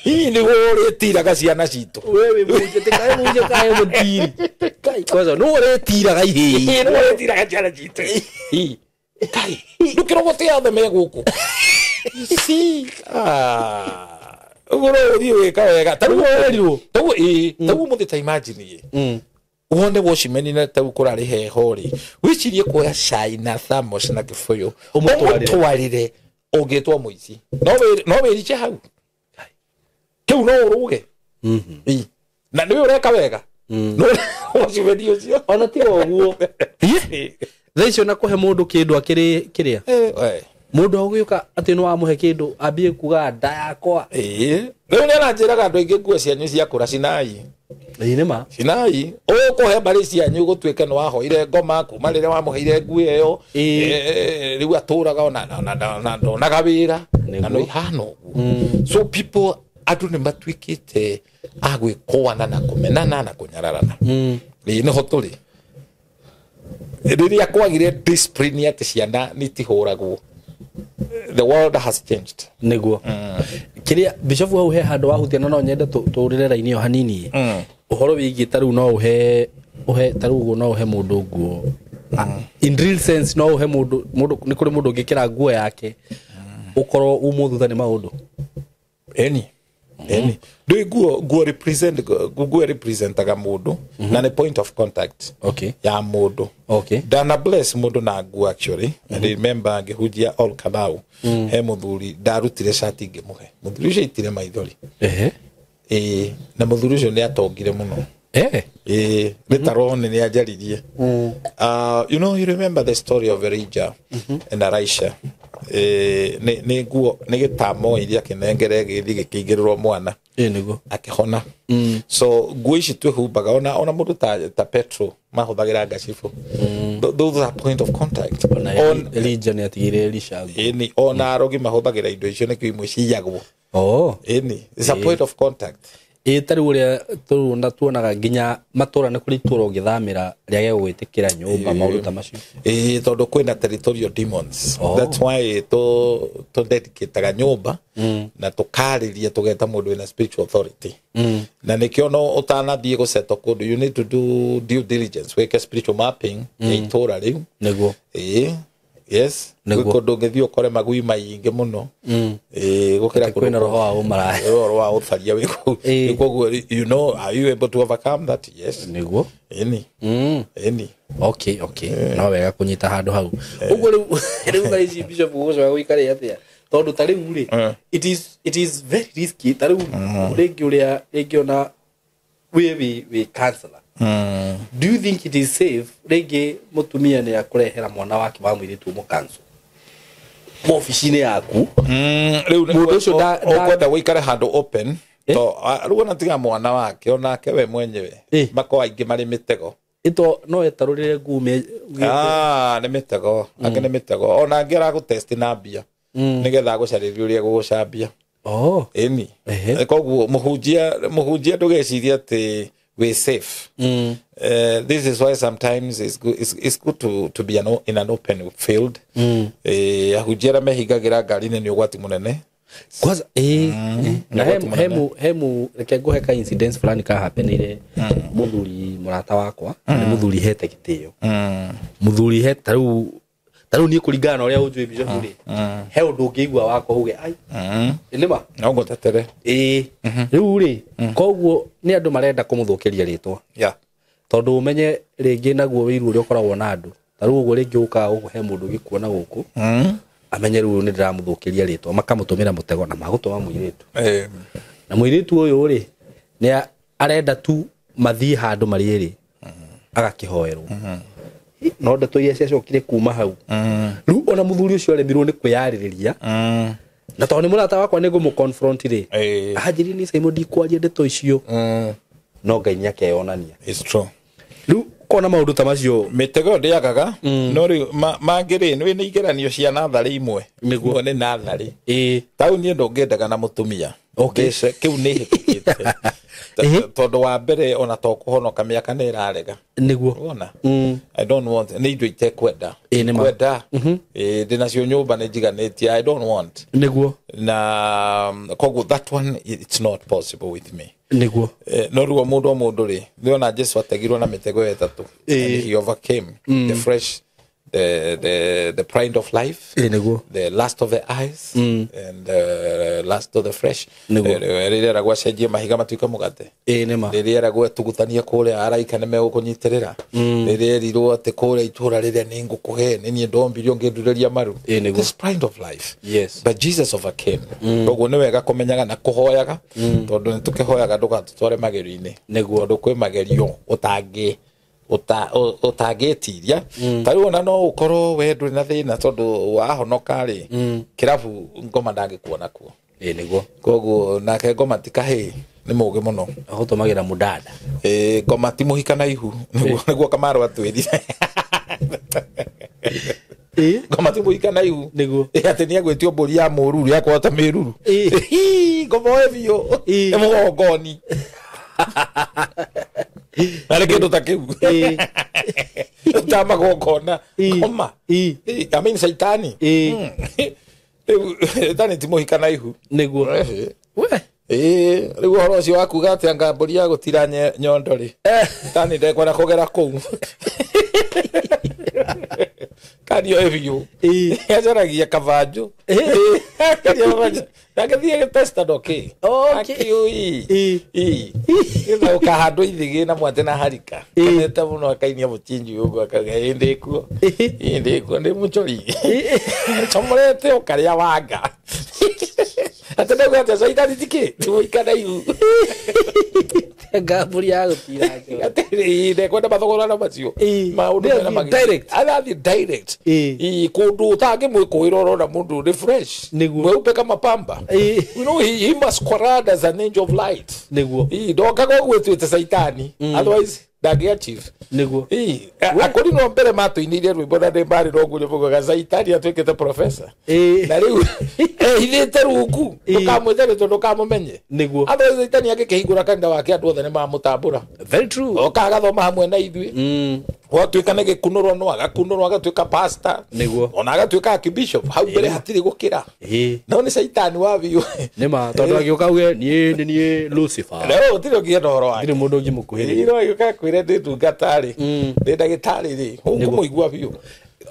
Hihi nĩguo ũrĩtiraga ciana citũ. We wĩ mũhunjia ti kaĩ mũhunjia kaĩ mũtiri. Kai kwanza nũ ũrĩtiraga ihĩĩ. Nũ ũrĩtiraga ciana citũ. Kai ndũkĩrogote othe me gũkũ. Ũguo no ũthiĩ wĩka wega ta rĩu werirwo ta rĩu ũmũthĩ ta imagine wone watchman na ta rĩu kũrarĩ heho rĩ wĩcirie kuoya cai na thermos na kĩbũyũ ũmũtwarĩre ũngĩtwo mũici no wĩriche hau kĩu no ũrũge na nĩwe ũreka wega no watchman ũcio ona tiga ũguo thaa icio na kũhe mũndũ kĩndũ akĩrĩ kĩrĩa Mundu aguka ati no amuhe kindu ambie kuga nda yakwa. Riu ni aranjiraga andu aingi nguo cianyu ciakura cinai. Ĩĩ nĩ ma. Cinai ũkũhe mbarĩ cianyu gũtuĩke nĩ wahoire ngoma kuma rĩrĩa wamũheire nguo ĩyo rĩu atũraga ona ndonaga wĩra na no ihana ũguo. So people andũ nĩ matuĩkĩte a gwĩkũana na kũmenana na kũnyararana. Ĩĩ nĩho tũrĩ. Rĩrĩa kwagire discipline atĩ ciana nĩ itihũragwo, the world has changed. Nĩguo. Kiria Bishop hau he handu wahutia na no nyende tũrĩre raini ĩyo hanini. Ũhoro wĩgiĩ ta rĩu no ũhe ta rĩu ũguo no ũhe mũndũ nguo. In real sense no ũhe mũndũ nĩ kũrĩ mũndũ ũngĩkĩra nguo yake ũkorwo umwo thutha nĩ maũndũ. Eni. Eni. Ndũĩ nguo represent nguo representaga mũndũ na nĩ point of contact. Okay. Ya mũndũ. Okay. Dana bless mũndũ na nguo actually. I remember ngĩhunjia All Kalau. He mũthuri ndarutire cati ngĩmũhe. Mũthuri ũcio aitire maithori. Ĩĩ na mũthuri ũcio nĩ atongire mũno. Ĩĩ later on nĩ anjaririe. You know, you remember the story of Elijah and Elisha. Nĩ nguo nĩ gĩtamo iria kĩnengere gĩthiĩ gĩkĩigĩrĩrwo mwana. Ĩĩ nĩguo. Akĩhona. So nguo ici twĩhumbaga ona mũndũ ta Petro mahũthagĩra ngacibũ. Those are point of contact. Ona Elijah nĩ atigire Elisha nguo. Ĩni ona arogi mahũthagĩra indo icio nĩkĩo imwe ciyagwo. Oh. Ĩni it's a point of contact. Ĩĩ ta rĩu ũrĩa tuonaga nginya matũra nĩ kũrĩ itũra ũngĩthamĩra rĩage gũgwĩtĩkĩra nyũmba maũndũ ta macio. Ĩĩ tondũ kwĩna territorial demons. That's why tũ dedicataga nyũmba na tũkarĩria tũgeta mũndũ wĩna spiritual authority. Na nĩkĩo no ũtanathiĩ gũsettle kũndũ you need to do due diligence, wĩke spiritual mapping ya itũra rĩu. Nĩguo. Ĩĩ. Yes. Nĩguo. Kũndũ ũngĩthiĩ ũkore magui maingĩ mũno. Ĩĩ gũkĩra kwĩna roho wa ũmaraya. Roho wa ũtharia wĩ kũu. Koguo you know, are you able to overcome that? Yes. Nĩguo. Ĩni. Ĩni. Okay, okay. No wega kũnyita handũ hau. Ũguo rĩu thaa ici Bishop ũgũcoka gũikare atĩa? Tondũ ta rĩu rĩ, it is very risky. Ta rĩu rĩngĩ ũrĩa rĩngĩ ona wĩ counselor. Do you think it is safe rĩngĩ mũtumia nĩ akũrehera mwana wake wa mũirĩtu mũkancu ofici-inĩ yaku? Rĩu mũndũ ũcio ũkwenda gũikare handũ open to rĩu ona tiga mwana wake onake we mwenyewe makorwo aingĩ marĩ mĩtego. Ito no etarũrĩre ngume. Nĩ mĩtego angĩ nĩ mĩtego ona angĩ aragũtest na mbia nĩgetha agũcarĩrie ũrĩa gũgũcambia. Oh. Ĩni. Koguo mũhunjia ndũgecirie atĩ we're safe. This is why sometimes it's good, it's good to be in an open field. Ahunjia mehingagira ngari-inĩ nĩ ũgwati mũnene. Kwanza na hemu reke nguhe ka incidents fulani ka happenire muthuri murata wakwa ni muthuri hete gitio. Muthuri he taru ni kuringana na uria unjui Bishop ri he undu ungiigua wakwa uge ai ni ma no ngutetere riu ri koguo ni andu marenda kumuthukiria ritwa tondu umenye ringi naguo wiru uria ukoragwo na andu taru uguo ringi ukaga gukuhe mundu gikuona guku amenye riu ni ndiramuthukiria ritwa makamutumira mutego na magutuma muiritu na muiritu uyu ri ni arenda tu mathie handu mariri agakihoerwo no ndeto iria ciacokire kuma hau riu ona muthuri ucio aremirwo ni kwiyaririria na tondu ni murata wakwa ni ngumu confront ri anjiri ni Simon ndikwaria ndeto icio no Ngai nĩakeyonania. It's true. Riu kona maundu ta macio mitego ndiagaga no riu mangĩ rĩ nĩ igeranio cia natharĩ imwe nĩguo nĩ natharĩ tau niĩ ndũngĩendaga na mũtumia kĩu nĩ hĩtũkĩte tondu wa mbere ona to kũhonoka mĩaka nĩ ĩrarega nĩguo wona I don't want nĩ indo itekwenda kwenda ndĩnacio nyũmba nĩ njiganĩtie I don't want nĩguo na koguo that one it's not possible with me nĩguo no ruo mundu o mundu ri niona Jesu ategirwo na mitego ĩtatũ and he overcame the fresh the pride of life nĩguo the lust of the eyes and the lust of the flesh rĩrĩa eragwo acenjie mahiga matuĩke mũgate nĩma rĩrĩa eragwo etugutanie kũrĩa araika nĩ megũkũnyitĩrĩra rĩrĩa erirwo atĩ kũrĩa itũra rĩrĩa nĩ ngũkũhe nĩ niĩ ndombirio ngĩndurĩria maru this pride of life. Yes. But Jesus overcame. Koguo nĩ wega kũmenyaga na kũhoyaga tondũ nĩ tũkĩhoyaga ndũgatũtware magerio-inĩ nĩguo tondũ kwĩ magerio ũtangĩ Utangĩtiria ta rĩu ona no ũkorwo we ndũrĩ na thĩna tondũ wahonoka rĩ kĩrabu ngoma ndangĩkuona kuo. Ĩĩ nĩguo. Koguo nake ngoma ti kahĩĩ nĩ mũũgĩ mũno. Agũtũmagĩra mũdada. Ĩĩ ngoma ti mũhika na ihu nĩguo Kamaru atwĩrire. Ĩĩ ngoma ti mũhika na ihu nĩguo. Atĩ nĩ egwĩtio mbũri ya mũruru ya kũhota mĩruru. Ĩĩ ngoma oe biũ nĩ mũgongoni. Na nĩ kĩndũ ta kĩu. Ta magongona ngoma. I mean caitani. Rĩu caitani ti mũhika na ihu. Nĩguo. We rĩu ũhoro ũcio wa kuga atĩ anga mbũri ya gũtira nyondo rĩ caitani ndekwenda kũgera kũu. Kani oe biũ. Acaragia kabanjũ. Agĩthiĩ agĩtesta ndokĩ. Akiũi. Gĩtha ũkahandwo ithigĩ na mwate na harika. Kenete mũno akainia mũchinji ũguo akauga ĩ ndĩkuo. Ĩ ndĩkuo ndĩ mũchori. Chomorete ũkarĩa wanga. Atĩ ndauga atĩ caitani ti kĩ? Ti mũhika na ihu. Ngambũri ya gũtira nyondo. Atĩrĩ ndekwenda mathogorana macio. Maũndũ mena magĩ. Direct. Arathiĩ direct. Kũndũ ũtangĩmwĩkũĩra ũrona mũndũ nĩ fresh. Nĩguo. Mweupe kama pamba. You know he masquerade as an angel of light. Nĩguo. Ndokaga ũguo ĩtuĩte caitani. Otherwise ndangĩ achieve. Nĩguo. Akũri no mbere matũinĩire rwĩmbo na ndĩ marĩ no nguo nĩmaugaga caitani atuĩkĩte professor. Na rĩu ehithĩte rungu ndũkamwĩte rĩtwa ndũkamũmenye. Nĩguo. Otherwise caitani angĩkĩhingũra kanitha wake andũ othe nĩmamũtambũra. Very true. Oka agathoma hamwe na ithuĩ. Gwatuĩka nĩ gĩkunũrwo no agakunũrwo agatuĩka pastor. Nĩguo. Ona agatuĩka archbishop hau mbere hatirĩ gũkĩra. No nĩ caitani wa biũ. Nĩma tondũ agĩũka auge niĩ nĩ niĩ Lucifer. Rĩu gũtirĩ ũngĩenda ũhoro wake. Gũtirĩ mũndũ ũngĩmũkuhĩrĩria. No agĩũka akwĩre ndĩ ndungata rĩ ndĩ ndagĩtarĩ rĩ ũkũmũigua biũ.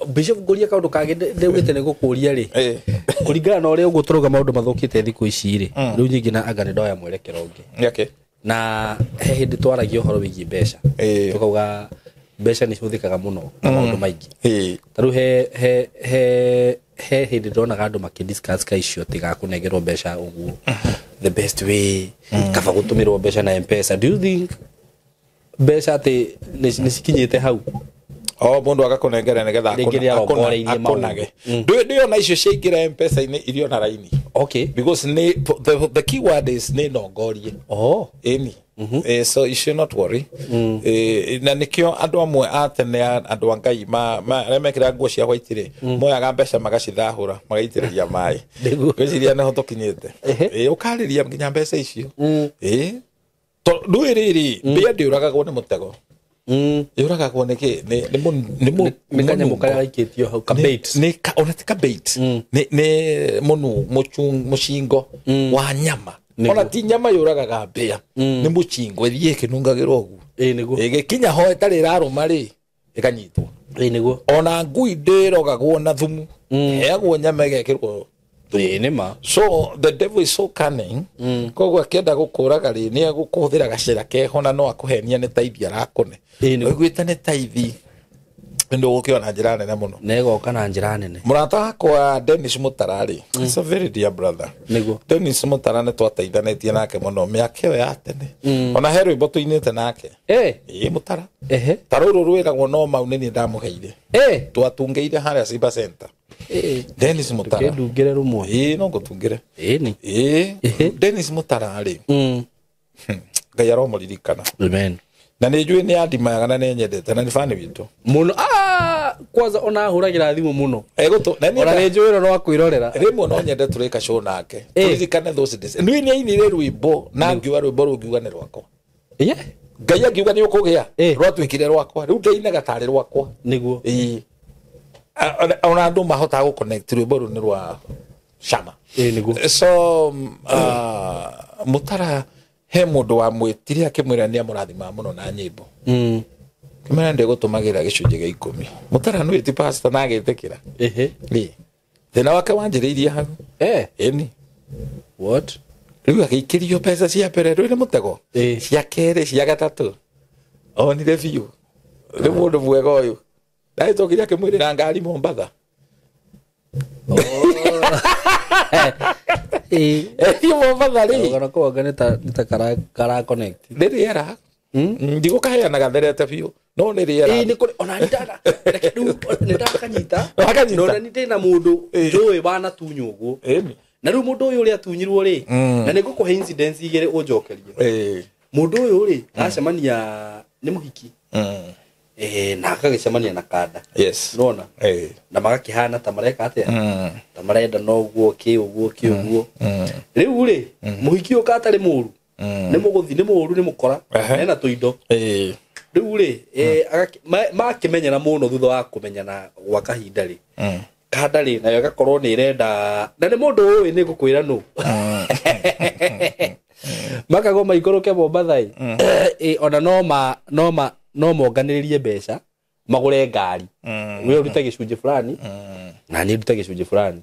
Bishop ngũrie kaũndũ kangĩ ndĩugĩte nĩ gũkũria rĩ kũringana na ũrĩa ũguo tũrauga maũndũ mathũkĩte thikũ ici rĩ rĩu nyingĩ na anga nĩ ndoya mwerekero ũngĩ. Na he hĩndĩ twaragia ũhoro wĩgiĩ mbeca tũkauga mbeca nĩ cihũthĩkaga mũno na maũndũ maingĩ. Ta rĩu he hĩndĩ ndonaga andũ makĩ discuss ka icio tigakũnengerwo mbeca ũguo the best way kaba gũtũmĩrwo mbeca na M-Pesa. Do you think mbeca atĩ nĩ cikinyĩte hau? O mũndũ agakũnengera nĩgetha akũnage. Ndĩona icio ciaingĩra M-Pesa-inĩ irio na raini. Okay. Because the key word is nĩ nongorie. Oh. Ĩni. So you should not worry. Na nĩkĩo andũ amwe a tene andũ a Ngai arĩa mekĩraga nguo cia white rĩ moyaga mbeca magacithahũra magaitĩrĩria maĩ. Ngwĩciria nĩho tũkinyĩte. Ũkarĩria nginya mbeca icio. Ndũĩ rĩrĩ mbĩa ndĩũragagwo nĩ mũtego. Yũragagwo nĩ kĩ? Nĩ kanyamũ karĩa gaikĩtio hau ka bait. Ona ti ka bait. Nĩ mũcingo wa nyama. Ona ti nyama yũragaga mbĩa. Nĩ mũcingo ĩthiĩ ĩkĩnungagĩrwo ũguo. Ĩĩ nĩguo. Ĩgĩkinya ho ĩtarĩ ĩrarũma rĩ ĩkanyitwo. Ĩĩ nĩguo. Ona ngui ndĩrogagwo na thumu. Ĩheagwo nyama ĩgekĩrwo. Ĩĩ nĩma. So the devil is so cunning. Koguo akĩenda gũkũraga rĩ nĩ egũkũhũthĩra gacĩra keho na no akũhenia nĩ taithi arakũne. Ũiguĩte nĩ taithi nĩ ũgũkĩona njĩra nene mũno. Na ĩgoka na njĩra nene. Mũrata wakwa Dennis Mutara rĩ, he's a very dear brother. Nĩguo. Dennis Mutara nĩ twateithanĩtie nake mũno mĩaka ĩyo ya tene. Ona he rwĩmbo tũinĩte nake. Ĩĩ Mutara. Ta rũrũ rwĩragwo no mau nĩ niĩ ndamũheire. Twatungĩire harĩa Simba Center. Dennis Mutara. Ndũkĩndungĩre rũmwe. Ĩĩ no ngũtungĩre. Ĩĩ Ĩĩ Dennis Mutara rĩ. Ngai aromũririkana. Amen. Na nĩ njũĩ nĩ andimaga na nĩ nyendete na nĩ bani witũ. Mũno. Kwanza ona ahũragĩra thimũ mũno. Ona nĩ njũĩ no akwĩrorera. Rĩmwe no nyende tũrĩka show nake. Tũririkane those days. Nĩ nĩ ainire rwĩmbo na ngiuga rwĩmbo rũu ngiuga nĩ rwakwa. Ngai angiuga nĩ ũkũgĩa rwatuĩkire rwakwa. Rĩu ndainaga tarĩ rwakwa. Nĩguo. Ĩĩ. Ona andũ mahotaga gũ connect rwĩmbo rũu nĩ rwa Shama. Ĩĩ nĩguo. So Mutara he mũndũ wamwĩtire akĩmwĩra nĩ amũrathimaga mũno na nyĩmbo. Kĩmwĩra ndĩgũtũmagĩra gĩcunjĩ gĩa 10. Mutara nĩwe ti pastor na agĩtĩkĩra. Ehe. Thĩna wake wanjĩrĩirie hau. Ĩni. What? Rĩu agĩikĩrio mbeca cia mbere rĩu nĩ mũtego. Cia kerĩ cia gatatũ. Onire biũ. Nĩ mũndũ mwega ũyũ. Ndagĩcokire akĩmwĩrĩra ngari Mombatha. Ĩĩ Mombatha rĩ. Karũgano kau anga nĩ ta kara connect. Nĩ rĩera. Ndigũkaheana gatherete biũ. No nĩ rĩera. Ĩĩ nĩ kũrĩ ona ndana reke rĩu nĩ ndakanyita. Wakanyita? No na ndĩ na mũndũ njũĩ wanatunywo ũguo. Ĩni. Na rĩu mũndũ ũyũ ũrĩa atunyirwo rĩ, na nĩ ngũkũhe incidents igĩrĩ ũnjokerie. Mũndũ ũyũ rĩ acemania nĩ mũhiki. Na akagĩcemania na kanda. Yes. Nona. Na magakĩhana ta mareka atĩa? Ta marenda noguo kĩ ũguo kĩ ũguo. Rĩu rĩ mũhiki ũyũ katarĩ mũru. Nĩ mũgũthi nĩ mũru nĩ mũkora. Ena tũindo. Rĩu rĩ makĩmenyana mũno thutha wa kũmenyana gwa kahinda rĩ. Kanda rĩ nayo ĩgakorwo nĩ ĩrenda na nĩ mũndũ ũĩ nĩ ngũkwĩra nũ. Makagwo maikũrũke Mombatha ĩ. Ona no monganĩrĩrie mbeca magũre ngari. We ũrute gĩcunjĩ fulani na niĩ ndute gĩcunjĩ fulani.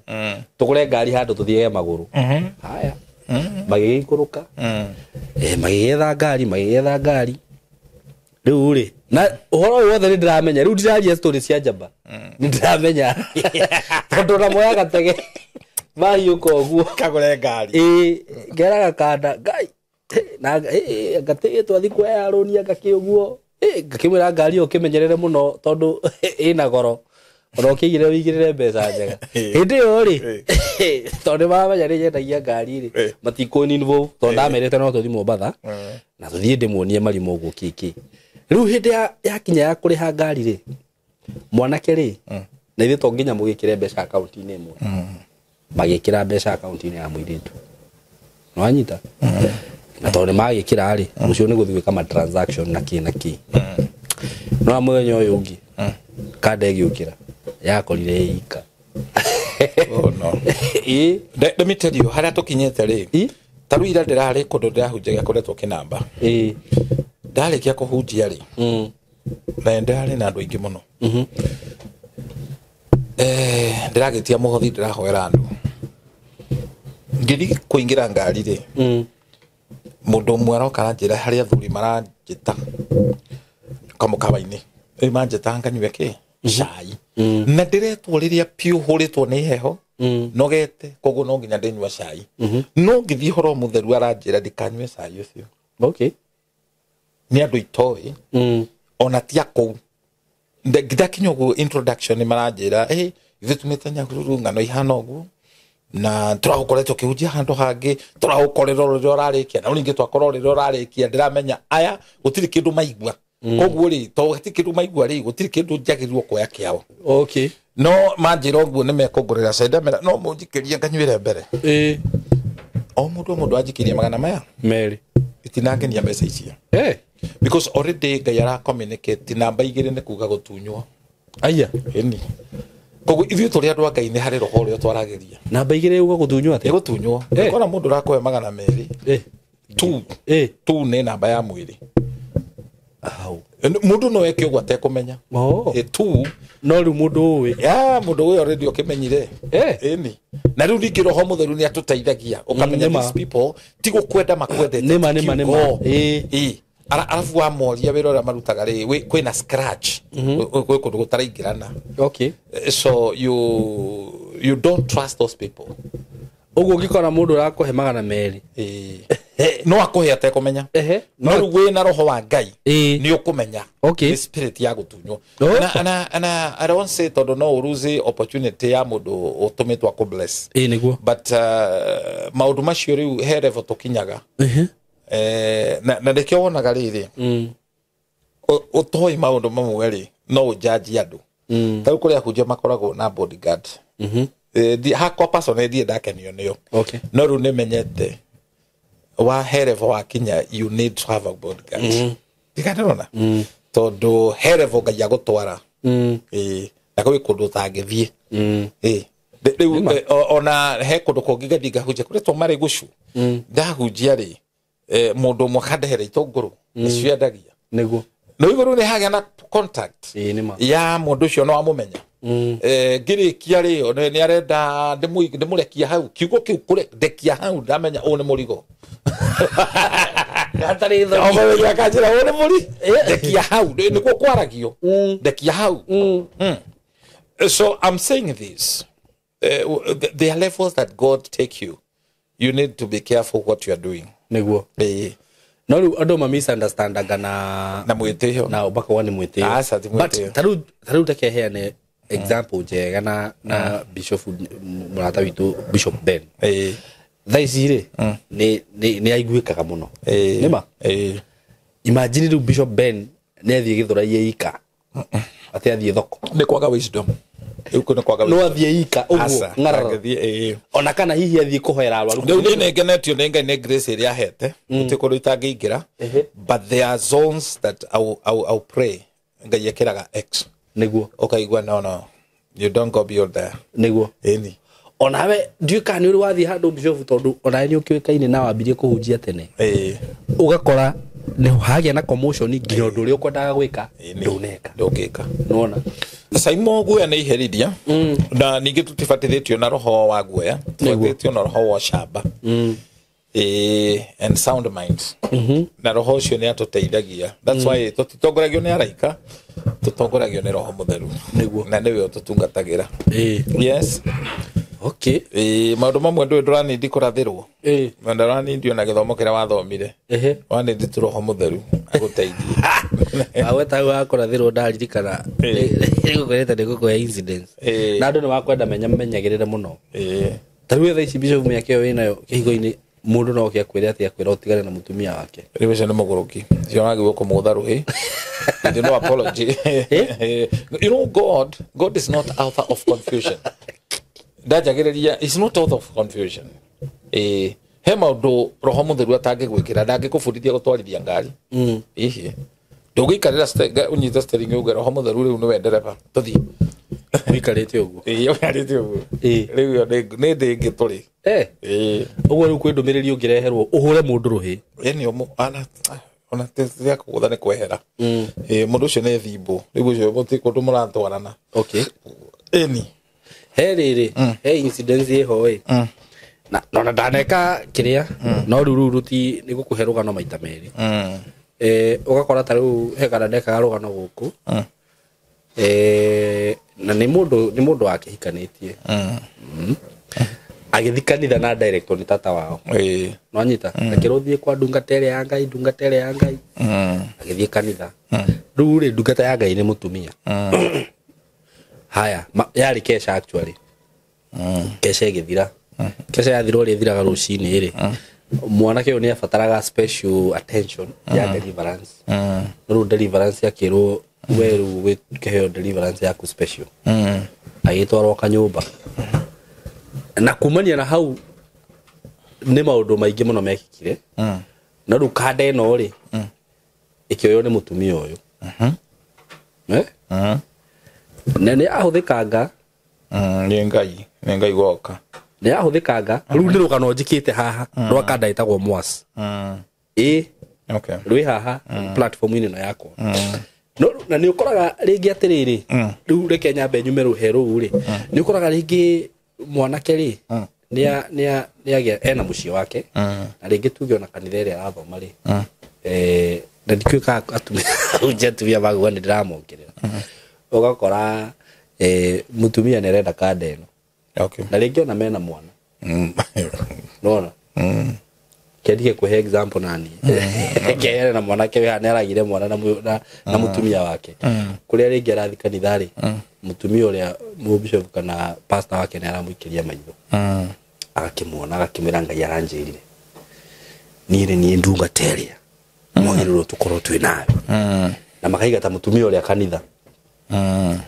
Tũgũre ngari handũ tũthiage magũrũ. Haya. Magĩgĩikũrũka. Magĩgĩetha ngari, magĩgĩetha ngari. Rĩu rĩ na ũhoro ũyũ wothe nĩ ndĩramenya. Rĩu ndiraria story cia njamba. Nĩ ndĩramenya. Tondũ na moya gatege mahiũka ũguo. Kagũre ngari. Ĩĩ ngeraga kanda ngai na ngatĩ twathi kuoya rũni ngakĩ ũguo. Ngakĩmwĩra ngari ĩyo ũkĩmenyerere mũno tondũ ĩna goro. Ona ũkĩigĩrĩra ũigĩrĩre mbeca njega. Hĩndĩ ĩyo rĩ tondũ nĩ maramenya nĩ nyendagia ngari rĩ matikũni involve tondũ ndamerĩte no tũthiĩ Mombatha na tũthiĩ ndĩmuonie marimũ ũguo kĩkĩ. Rĩu hĩndĩ yakinya ya kũrĩha ngari rĩ mwanake rĩ na ithuĩ to nginya mũgĩkĩre mbeca akaunti-inĩ ĩmwe. Magĩkĩra mbeca akaunti-inĩ ya mũirĩtu. Nĩwanyita? Na tondũ nĩ magĩkĩra rĩ ũcio nĩ gũthiĩ gwĩka ma transaction na kĩ na kĩ. No mũthenya ũyũ ũngĩ kanda ĩgĩũkĩra yakorire ĩika. Oh no. Let me tell you harĩa tũkinyĩte rĩ ta rĩu ira ndĩrarĩ kũndũ ndĩrahunjagia kũretwo Kĩnamba. Ndarĩkia kũhunjia rĩ na ndarĩ na andũ aingĩ mũno. Ndĩragĩtia mũhothi ndĩrahoera andũ. Ngĩthiĩ kũingĩra ngari rĩ mũndũ ũmwe aroka aranjĩra harĩa athuri maranjĩta kamũkawa-inĩ. Rĩu manjĩta nganyue kĩ? Cai. Na ndĩretwo rĩrĩa piũ hũrĩtwo nĩ heho nogete koguo no nginya ndĩnyua cai. No ngĩthiĩ horo mũtheru aranjĩra ndikanyue cai ũcio. Okay. Nĩ andũ itoĩ ona ti a kũu. Ndakinya ũguo introduction nĩ maranjĩra ithuĩ tumĩte Nyahururu ng'ano ihana ũguo na tũragũkoretwo ũkĩhunjia handũ hangĩ tũragũkorera rĩrĩa ũrarĩkia na rĩngĩ twakorwo rĩrĩa ũrarĩkia ndĩramenya aya gũtirĩ kĩndũ maigua. Koguo rĩ to gũtirĩ kĩndũ maigua rĩ gũtirĩ kĩndũ njagĩrĩirwo kuoya kĩao. Okay. No manjĩra ũguo nĩ mekũngũrĩra cai ndamera no mũnjikĩrie nganyuĩre mbere. O mũndũ anjikĩrie magana maya merĩ. Itinangenia mbeca icio. Because already Ngai ara communicate namba igĩrĩ nĩ kuga gũtunywo. Aya. Ĩni. Koguo ithuĩ tũrĩ andũ a Ngai nĩ harĩ roho ũrĩa twaragĩria. Namba igĩrĩ uga gũtunywo atĩa? Nĩ gũtunywo. Ũkona mũndũ ũrakũhe magana merĩ. Tu nĩ namba ya mwĩrĩ. Au. Mũndũ no eke ũguo atekũmenya. Tu no rĩu mũndũ ũĩ. Ya mũndũ ũyũ already ũkĩmenyire. Ĩni. Na rĩu ningĩ roho mũtheru nĩ atũteithagia. Ũkamenya these people ti gũkwenda makwendete. Nĩma. Ĩĩ. Arabu wa moria wĩra ũrĩa marutaga rĩ kwĩna scratch. Gwĩ kũndũ gũtaraingĩrana. Okay. So you don't trust those people. Ũguo ũngĩkora mũndũ ũrakũhe magana merĩ. No akũhe atekũmenya. No rĩu wĩna roho wa Ngai nĩ ũkũmenya. Okay. Nĩ spirit ya gũtunywo. Na I don't say tondũ no ũruze opportunity ya mũndũ ũtũmĩtwo akũ bless. Nĩguo. But maũndũ macio rĩu he level tũkinyaga. Na nĩkĩo wonaga rĩrĩ ũtoĩ maũndũ mamwe rĩ no ũnjanji andũ. Ta rĩu kũrĩa ahunjia makoragwo na bodyguard. Hakwa personally ndiĩ ndakenio nĩo. Okay. No rĩu nĩmenyete wa he level wakinya you need to have a bodyguard. Ndikanona? Tondũ he level Ngai agũtwara. Na kwĩ kũndũ ũtangĩthiĩ. Rĩu ona he kũndũ kũngĩ ngathiĩ ngahunjia kũrĩa marĩ gũcu. Ndahunjia rĩ mũndũ ũmwe akandehera itũngũrũ nĩcio endagia. Nĩguo. No igũrũ nĩ hagĩa na contact ya mũndũ ũcio no amũmenya. Ngĩrĩkia rĩ nĩ arenda ndĩmũrekia hau kiugo kĩu kũrekia hau ndamenya ũũ nĩ mũrigo. Hatarĩ thoni. Omenya akanjĩra ũũ nĩ mũri ndekia hau nĩkuo kwaragio ndekia hau. So I'm saying this there are levels that God take you. You need to be careful what you are doing. Nĩguo. No rĩu andũ ma misunderstandaga na mwĩtĩo na ũbaka nĩ mwĩtĩo. Aca, ti But mwĩtĩo. ta rĩu reke heane example njega na bishop mũrata witũ, Bishop Ben. Thaa ici rĩ, nĩ aiguĩkaga mũno. Nĩma? Ĩĩ. Imagine rĩu Bishop Ben nĩ athiĩ Gĩthũrai ika, atĩ athiĩ thoko. Nĩ kwaga wisdom rĩu, kũ nĩ kwaga No wisdom. athiĩ ika ũguo Aca, ng'arara. angĩthiĩ, ĩĩ. Ona kana hihi athiĩ kũhoera arwaru. Rĩu niĩ nĩ ngenetio nĩ Ngai nĩ grace ĩrĩa ahete, gũtirĩ kũndũ itangĩingĩra. But there are zones that I will pray Ngai ekĩraga X. Ũkaigua, no, you don't go beyond there. Ĩni. Onawe ndiũĩ kana nĩ ũrĩ wathiĩ handũ, bishop, tondũ onawe nĩ ũkĩũĩkaine na wambirie kũhunjia tene, ũgakora nĩ hagĩa na commotion nginya ũndũ ũrĩa ũkwendaga gwĩka ndũneka. Ndũngĩka. Nĩwona? Saimo, guoya nĩ iherithia, na ningĩ tũtibatithĩtio na roho wa guoya, tũbatithĩtio na roho wa ũcamba, ĩĩ, and sound mind, na roho ũcio nĩ atũteithagia. That's why tũtitongoragio nĩ araika, tũtongoragio nĩ Roho Mũtheru. Na nĩwe ũtũtungatagĩra. Yes. Ĩĩ, maũndũ mamwe ndũĩ ndũranindi kũrathĩrwo, na ndũranindi ona gĩthomo kĩrĩa wathomire. Wanindi tu Roho Mũtheru agũteithie. Wagweta hau wakũrathĩrwo, ndaririkana nĩgũkwĩrĩte nĩ gũkũhe incidents. Na andũ nĩ wakwenda menyagĩrĩre mũno. Ta rĩu thaa ici, bishop, mĩaka ĩyo wĩnayo kĩhigo-inĩ, mũndũ no oke akwĩre atĩ akwĩra ũtigane na mũtumia wake. Rĩu ũcio nĩ mũgũrũki ũcio, wagĩrĩirwo kũmũgũtha rũhĩ. There's no apology. You know, God is not author of confusion. Ndanjagĩrĩria, is not author of confusion. He maũndũ Roho Mũtheru atangĩgwĩkĩra, ndangĩkũbundithia gũtwarithia ngari. Ihi ndũngĩikarĩra ũnyite steering uge, "Roho Mũtheru, rĩu nĩwe ndereba, tũthiĩ." Ũikarĩte ũguo. Ĩĩ, ũikarĩte ũguo. Rĩu ĩyo nĩ ndĩ ĩngĩ tũrĩ. Ũguo rĩu kwĩ ndũmĩrĩri ũngĩreherwo ũhũre mũndũ rũhĩ? Ĩni ona rĩa kũgũtha nĩ kwehera. Ĩĩ, mũndũ ũcio nĩ thimbũ rĩu, ũcio mũtirĩ kũndũ mũratwarana. Ĩni. He rĩrĩ, he incident ĩho ĩ, na ona ndaneka kĩrĩa, no rĩu rũti nĩ gũkũhe rũgano maita merĩ. Ũgakora ta rĩu he kana ndekaga rũgano gũkũ, na nĩ mũndũ wakĩhikanĩtie, agĩthi kanitha na director nĩ tata wao. Nwanyita akĩrwo thiĩ kwa ndungata ĩrĩa ya Ngai, ndungata ĩrĩa ya Ngai. Agĩthiĩ kanitha. Rĩu rĩ, ndungata ya Ngai nĩ mũtumia. Haya, yarĩ kesha actually. Kesha ĩgĩthira, kesha yathira ũrĩa ĩthiraga rũcinĩ rĩ, mwanake ũyũ nĩ abataraga special attention ya deliverance. No rĩu deliverance akĩrwo, we rĩu wĩkĩheo deliverance yaku special. Agĩtwarwo kanyũmba, na kumania na hau nĩ maũndũ maingĩ mũno mekĩkire. No rĩu kanda ĩno rĩ, ĩkĩoywo nĩ mũtumia ũyũ. Eh? Na nĩ yahũthĩkanga. Nĩ Ngai, nĩ Ngai goka. Nĩ yahũthĩkanga. Rĩu nĩ rũgano njĩkĩte haha rwa kanda ĩtagwo mwas ĩ. Rwĩ haha platform-inĩ ĩno yakwa. No na nĩ ũkoraga rĩngĩ atĩrĩrĩ, rĩu reke nyambe nyume rũhe rũu rĩ, nĩ ũkoraga rĩngĩ mwanake rĩ, nĩ agĩa ena mũciĩ wake, na rĩngĩ tuge ona kanitha ĩrĩa arathoma rĩ, na ndikĩũĩ kana atumia hunjia, atumia maguga nĩ ndĩramongerera. Ũgakora mũtumia nĩ arenda kanda ĩno, na rĩngĩ ona mena mwana. Nona kendige kuhe example nani kehere na mwanake wĩ haha nĩ aragire mwana na mũtumia wake, kũrĩa rĩngĩ arathi kanitha rĩ, mũtumia ũrĩa mũbishop kana pastor wake nĩ aramũikĩria maitho, agakĩmuona, agakĩmwĩra, "Ngai aranjĩrire niĩ nĩ niĩ ndungata ĩrĩa mwagĩrĩirwo tũkorwo twĩ nayo," na makaiga ta mũtumia ũrĩa kanitha.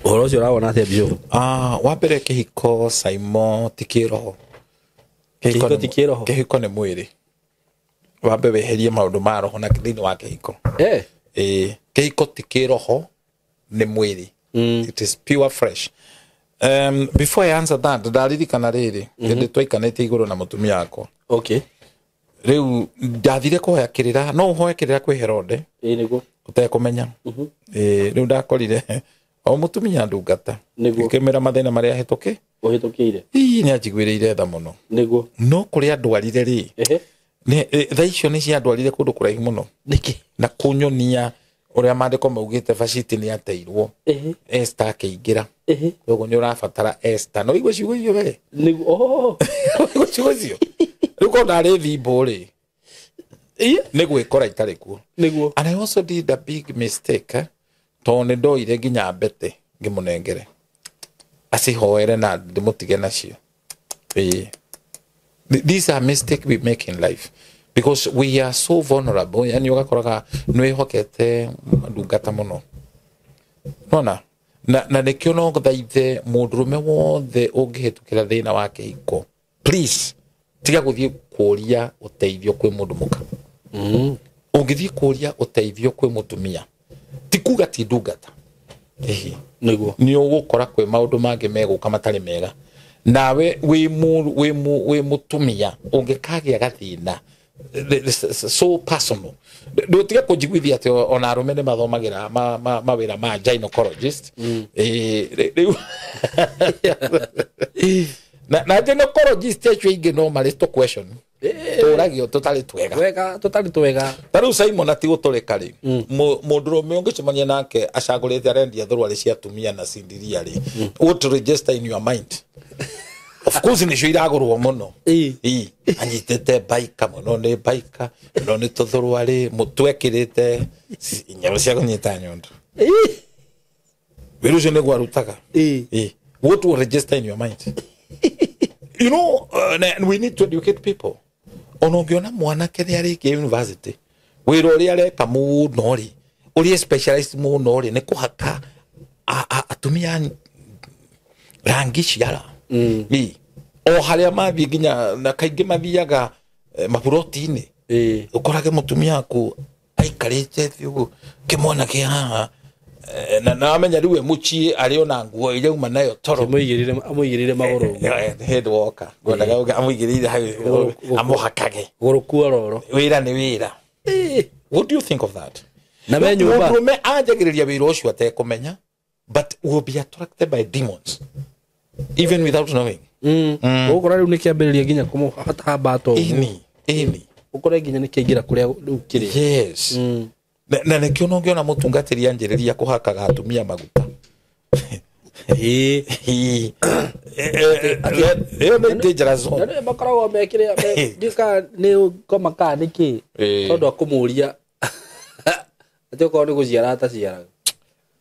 Ũhoro ũcio ũrawona atĩa, bishop? Ah, wa mbere, kĩhiko, Saimo, ti kĩroho. Kĩhiko ti kĩroho? Kĩhiko nĩ mwĩrĩ. Wambe weherie maũndũ ma roho na thĩinĩ wa kĩhiko. Ĩĩ, kĩhiko ti kĩroho, nĩ mwĩrĩ. It is pure fresh. Before I answer that, ndaririkana rĩrĩ hĩndĩ twaikanĩte igũrũ na mũtumia wakwa. Rĩu ndathire kũhoya kĩrĩra, no ũhoe kĩrĩra kwĩ Herode Ĩĩ, nĩguo. ũtekũmenya. Ĩĩ, rĩu ndakorire o mũtumia ndungata, ngĩmĩra mathĩna marĩa ahĩtũkĩ Ũhĩtũkĩire. Ii, nĩ anjiguĩrĩire tha mũno. No kũrĩa ndwarire rĩ, tha icio nĩ ciandwarire kũndũ kũraihu mũno. Nĩkĩ? Na kũnyonia ũrĩa maandĩko maugĩte Vashti nĩ ateirwo, Esther akĩingĩra. Koguo nĩ ũrabatara Esther. No igue ciugo icio we. Nĩguo, oh. Ũigue ciugo icio. Rĩu korwo ndarĩ thimbũ rĩ, Nĩ gwĩkora itarĩ kuo. Nĩguo. And I also did a big mistake, tondũ nĩ ndoire nginya mbete ngĩmũnengere acihoere na ndĩmũtige nacio. Ĩĩ. These are mistake we make in life because we are so vulnerable. Yani ũgakoraga nĩwĩhokete ndungata mũno, nona na nĩkĩo no thaithe mũndũrũme wothe ũngĩhĩtũkĩra thĩna wa kĩhiko, please tiga gũthiĩ kũria ũteithio kwĩ mũndũ mũka. Ũngĩthiĩ kũria ũteithio kwĩ mũtumia, ti kuga ti ndungata, ĩhĩ, Nĩguo. nĩ ũgũkora kwĩ maũndũ mangĩ megũka matarĩ mega. Nawe wĩ mũtumia ũngĩkagĩa gathĩna so personal, ndũtige kũnjiguithia atĩ ona arũme nĩ mathomagĩra mawĩra ma gynecologist. Rĩu na gynecologist acio aingĩ no marĩ tũ question tũragio tũtarĩ twega. Wega tũtarĩ twega. Ta rĩu Simon atigũtũrĩka rĩ, mũndũrũme ũngĩcemania nake acagũrĩte arendia thũrũarĩ cia atumia na cindiria rĩ, what to register in your mind? Of course nĩcio iragũrwo mũno. Ĩĩ. Anyitĩte baika mũno, nĩ baika mũno, nĩ tũthũrũarĩ mũtwekĩrĩte nyamũ cia kũnyita nyondo. Wĩra ũcio nĩguo arutaga. Ĩĩ. What will register in your mind? You know, we need to educate people. Ona ũngĩona mwanake nĩ arĩkia university, wĩra ũrĩa areka mũno rĩ, ũrĩa specialized mũno rĩ, nĩ kũhaka atumia rangi ciara. Ĩ. O harĩa mathiĩ nginya na kaingĩ mathiaga maburoti-inĩ. Ũkorage mũtumia waku aikarĩte thĩ ũguo, kĩmwana kĩ haha, na amenya rĩu e mũciĩ arĩ ona nguo iria auma nayo toro. Amũigĩrĩire magũrũ. Hĩndĩ woka ngwendaga uge amũigĩrĩire hau amũhakage Gũrũ kuororo. Wĩra nĩ wĩra. What do you think of that? Na me nyũmba. Mũndũrũme anjagĩrĩria wĩra ũcio atekũmenya, but will be attracted by demons even without knowing. Ũgũkora rĩu nĩ kĩambĩrĩria nginya kũmũhamba ũguo. Ĩni, ĩni. Ũkore nginya nĩ kĩaingĩra kũrĩa rĩu kĩrĩ. Yes. Na nĩkĩo no ngĩona mũtungatĩri anjĩrĩria kũhakaga atumia maguta. Ĩĩ. Ĩĩ. Ĩyo nĩ dangerous zone. Na nĩ makoragwo mekĩrĩa ndiũĩ kana nĩ ngoma kana nĩ kĩ. Tondũ akũmũria atĩ okorwo nĩ gũciara ataciaraga.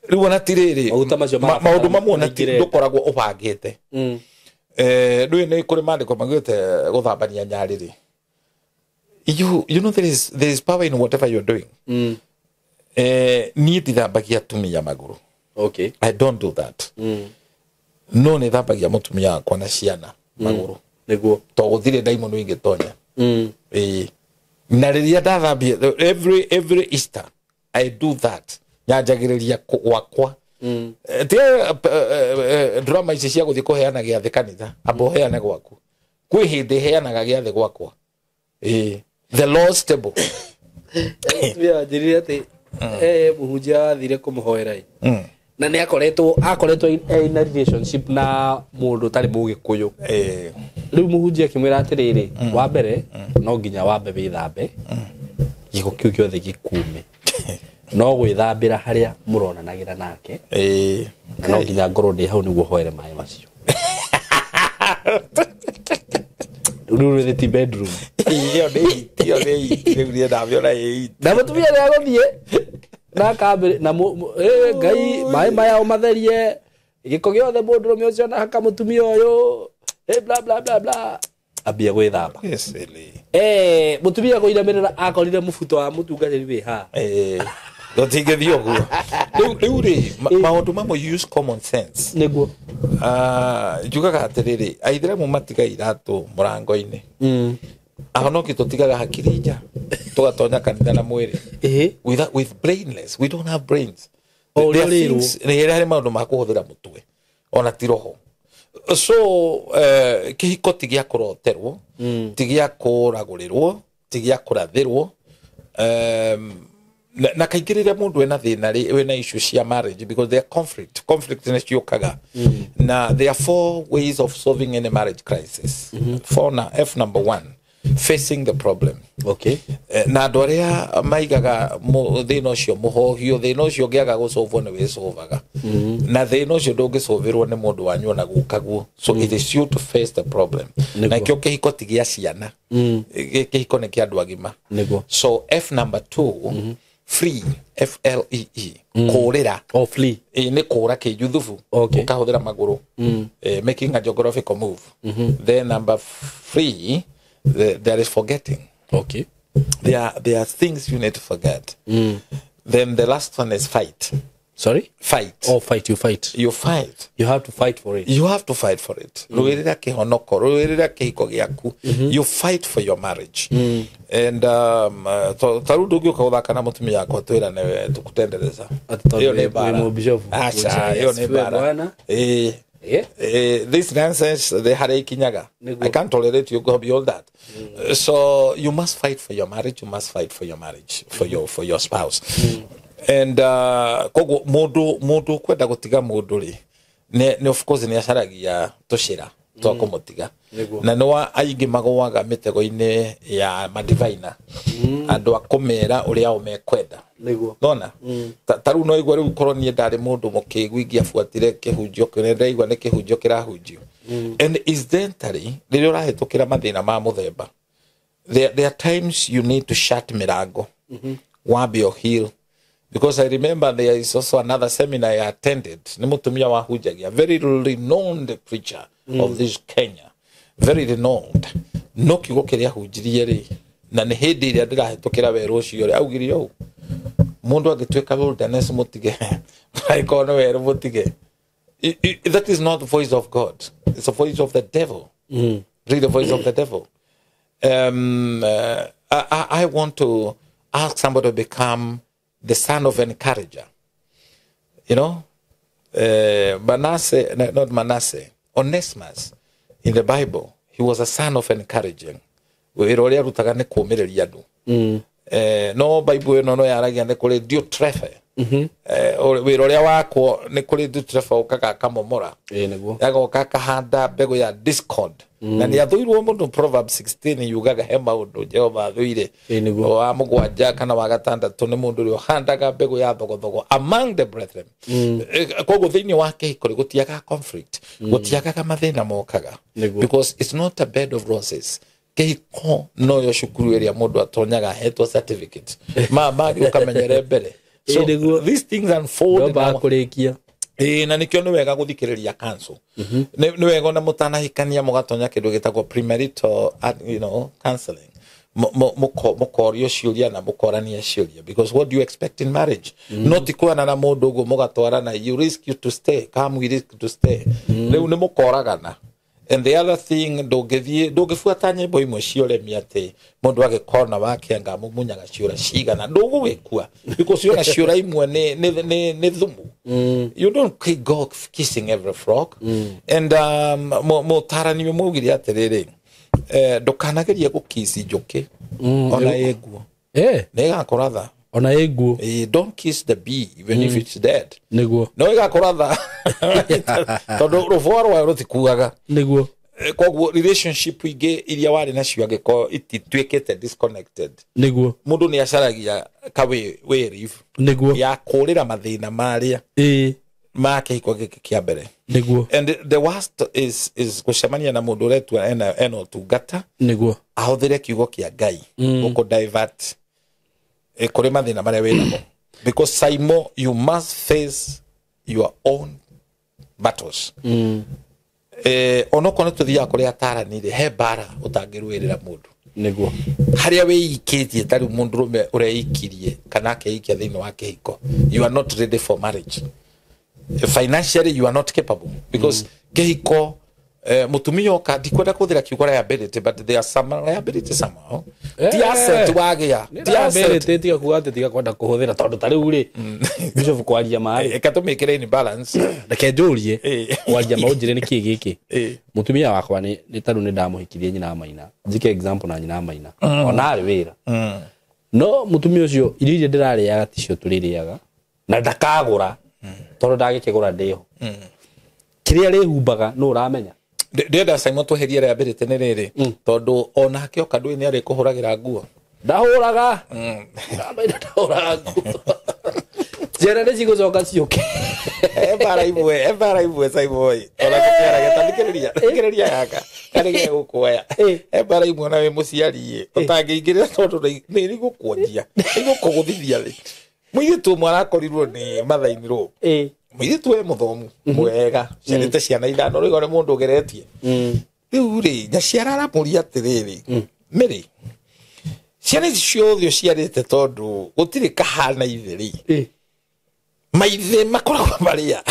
Rĩu ona ti rĩrĩ, Maguta macio marabatara maũndũ mamwe ona ti maingĩre. ndũkoragwo ũbangĩte. Ndũĩ nĩ kũrĩ maandĩko maugĩte gũthambania nyarĩrĩ. You know there is power in whatever you're doing. Niĩ ndithambagia atumia magũrũ. Okay. I don't do that. No nĩ thambagia mũtumia wakwa na ciana magũrũ. Nĩguo. To gũtirĩ ndaimono ingĩtonya. Ĩĩ. Na rĩrĩa ndathambia every Easter I do that. Nyanjagĩrĩria gwakwa. Tiga drama ici cia gũthiĩ kũheana gĩathĩ kanitha, amba ũheane gwaku. Kwĩ hĩndĩ heanaga gĩathĩ gwakwa. Ĩĩ. The Lord's table. Mũtumia anjĩrire atĩ mũhunjia athire kũmũhoera ĩ. Na nĩ akoretwo in a relationship na mũndũ ũtarĩ mũgĩkũyũ. Rĩu mũhunjia akĩmwĩra atĩrĩrĩ, wa mbere no nginya wambe wĩthambe, gĩko kĩu gĩothe gĩkume. No gwĩthambĩra harĩa mũronanagĩra nake. Na no nginya ngorwo ndĩ hau nĩguo hoere maĩ macio. Rĩu rĩrĩ ti bedroom. Ĩyo nĩ hit, ĩyo nĩ hit, rĩu niĩ ndamĩona ĩ hit. Na mũtumia nĩ agũthiĩ na akambĩrĩ, na Ngai maĩ maya ũmatherie gĩko gĩothe mũndũrũme ũcio na haka mũtumia ũyũ, bla bla bla bla, ambia gwĩthamba. Yes, really. Mũtumia kũinamĩrĩra akorire mũbuto wa mũtungatĩri wĩ haha. Tũtingĩthiĩ ũguo. Rĩu rĩ, maũndũ mamwe you use common sense. Nĩguo. Njugaga atĩrĩrĩ, aithĩramu matiga iratũ mũrango-inĩ. Ahonoki tũtigaga hakiri nja, tũgatonya kanitha na mwĩrĩ. With brainless, we don't have brains. O, There are ũrĩa things, nĩ harĩ maũndũ ma kũhũthĩra mũtwe, ona ti roho. So, kĩhiko ti gĩa kũroterwo, ti gĩa kũragũrĩrwo, ti gĩa kũrathĩrwo. Na kaingĩ rĩrĩa mũndũ ena thĩna rĩ, wĩna issue cia marriage, because there are conflict, conflict nĩ ciũkaga. Na there are four ways of solving any marriage crisis. Four na F number 1. Facing the problem. Okay. Na andũ arĩa maigaga thĩna ũcio mũhohio, thĩna ũcio ũngĩaga gũcũvwo nĩ wĩcũvaga, na thĩna ũcio ndũngĩcũvĩrwo nĩ mũndũ wanyu ona gukaguo. So it is you to face the problem. Na kĩo kĩhiko ti gĩa ciana, kĩhiko nĩ kĩa andũ agima. So F number 2, free, F L E E, kũrĩra. Oh, flee. Nĩ kũra kĩjuthubu, ũkahũthĩra magũrũ, making a geographical move. Then number 3, there is forgetting. Okay. There are things you need to forget. Then the last one is fight. Sorry? Fight. Oh, fight. You fight. You fight. You have to fight for it. You have to fight for it. Rũĩrĩra kĩhonoko, rũĩrĩra kĩhiko gĩaku. You fight for your marriage. And ta rĩu ndũngĩũka gũthaka na mũtumia wakwa twĩrane tũkũtendereza. Ĩyo nĩ mbara. Aca, ĩyo nĩ mbara. Ĩĩ. Yeah. This nonsense they had ikinyaga. I can't tolerate you go beyond that. So you must fight for your marriage, you must fight for your marriage, for your spouse. And koguo mundu kwenda gutiga mundu ri ne of course ni acaragia tucira twa kumutiga. Na no aingi magwaga mitego-ini ya madivina, andu akumera uria o mekwenda. Nona ta riu no igua riu korwo nie ndari mundu mukigu ingiabuatire kihunjio kire ndaigua ni kihunjio kirahunjio. And incidentally riria urahitukira mathina ma muthemba, there are times you need to shut mirango, wambe your heel. Because I remember there is also another seminar I attended. Ni mutumia wahunjagia, very renowned preacher of this Kenya, very renowned. No kiugo kiria hunjirie ri na ni hindi iria ndirahitukira weru ucio ri augire u mundu angituika wilderness mutige, angĩkorwo nĩ werũ mutige. That is not the voice of God. It's the voice of the devil. Really the voice of the devil. I want to ask somebody to become the son of encourager. You know, Manasseh, not Manasseh, Onesimus in the Bible, he was a son of encouraging. Wĩra ũrĩa arutaga nĩ kũũmĩrĩria andũ. No Bible ĩno no yaragia nĩ kũrĩ Diotrephe. Wĩra ũrĩa wakwo nĩ kũrĩ Diotrephe ũkaga akamomora, agoka akahanda mbegũ ya discord. Na nĩ athũirwo mũno. Proverbs 16 yugaga he maũndũ Jehova athũire. Wa mũgwanja kana wa gatandatũ nĩ mũndũ ũrĩa ũhandaga mbegũ ya thogothogo among the brethren. Koguo thĩinĩ wa kĩhiko gũtiagaga conflict, gũtiagaga mathĩna mokaga, because it's not a bed of roses. Kĩhiko noyo cukuru ĩrĩa mũndũ atonyaga ahetwo certificate ma mangĩ ũkamenyere mbere. So these things unfold. Na nikio nĩ wega gũthikĩrĩria counsel. Nĩ wega ona mũtanahikania mũgatonya kĩndũ gĩtagwo premarital, you know, counseling. Mũkorio ciũria na mũkorania ciũria, because what do you expect in marriage? No ti kwana na mũndũ ũguo mũgatwarana, you risk you to stay, come we risk to stay. Rĩu nĩ mũkoragana. And the other thing, ndũngĩbuata nyĩmbo imwe cia ũremi atĩ mũndũ agĩkona wake anga mũmunyaga ciũra cigana, ndũgũgĩkua, because ciona ciũra imwe nĩ thumu. You don't go kissing every frog. And mũtarani ũmwe augire atĩrĩrĩ, ndũkanagerie gũkiss njũkĩ ona ĩ nguo, nĩ ĩgakũratha. Ona ĩ nguo. Don't kiss the bee even if it's dead. Nĩguo. No ĩgakũratha tondũ rũbũa rwayo rũtikuaga. Nĩguo. Koguo relationship ingĩ iria warĩ nacio angĩkorwo itituĩkĩte disconnected, Nĩguo. mũndũ nĩ acaragia ka wĩrivu Nĩguo. ya kũrĩra mathĩna marĩa ma kĩhiko gĩkĩ kĩa mbere. Nĩguo. And the worst is gũcemania na mũndũ ũretua ena ũtungata, Nĩguo. ahũthĩre kiugo kĩa Ngai gũkũ divert kũrĩ mathĩna marĩa wĩ namo. Because Simon, you must face your own battles. Onokorwo nĩ tũthiaga kũrĩ atarani rĩ, he mbara ũtangĩrũĩrĩra mũndũ. Nĩguo. Harĩa wĩikĩtie ta rĩu mũndũrũme ũreikirie kana akeikia thĩinĩ wa kĩhiko, you are not ready for marriage. Financially you are not capable, because kĩhiko mũtumia oka, ndikwenda kũhũthĩra kiugo liability, but there are some liability somehow. Ti asset wagĩa, ti asset. Tiga kuga atĩ tiga kwenda kũhũthĩra tondũ ta rĩu rĩ, Bishop kwaria ma rĩ, Reke tũmĩkĩre in balance. Reke njũrie kwaria ma ũnjĩre nĩ kĩĩ gĩkĩ. Mũtumia wakwa nĩ ta rĩu nĩ ndamũhikirie nyina Maina, njĩke example na nyina Maina, ona arĩ wĩra. No mũtumia ũcio irio iria ndĩrarĩaga ticio tũrĩrĩaga na ndakagũra tondũ ndagĩkĩgũra ndĩho. Kĩrĩa rĩhumbaga nũ ũramenya. Ndĩrenda Simon tweherie liability nĩ rĩrĩ tondũ onake oka ndũĩ nĩ arĩkũhũragĩra nguo. Ndahũraga. Ndahũraga nguo. Ciana nĩ cigũcoka ciũke. Ebara imwe Simon. Ona gũkĩaragia ta thikĩrĩria gaka. Karĩ ge gũkuoya. Ebara imwe ona wĩ mũciari ũtangĩingĩrĩra tondũ nĩ igũkuonjia. Igũkũgũthithia thĩ. Mũirĩtu ũmwe arakorirwo nĩ mathainirwo. Mũirĩtu we mũthomu mwega ciarĩte ciana ithano rĩu nĩ mũndũ ũgeretie. Rĩu rĩ nyaciara aramũria atĩrĩrĩ Mary, ciana ici ciothe ũciarĩte tondũ gũtirĩ kahana ithe rĩ, maithe makoragwo marĩa.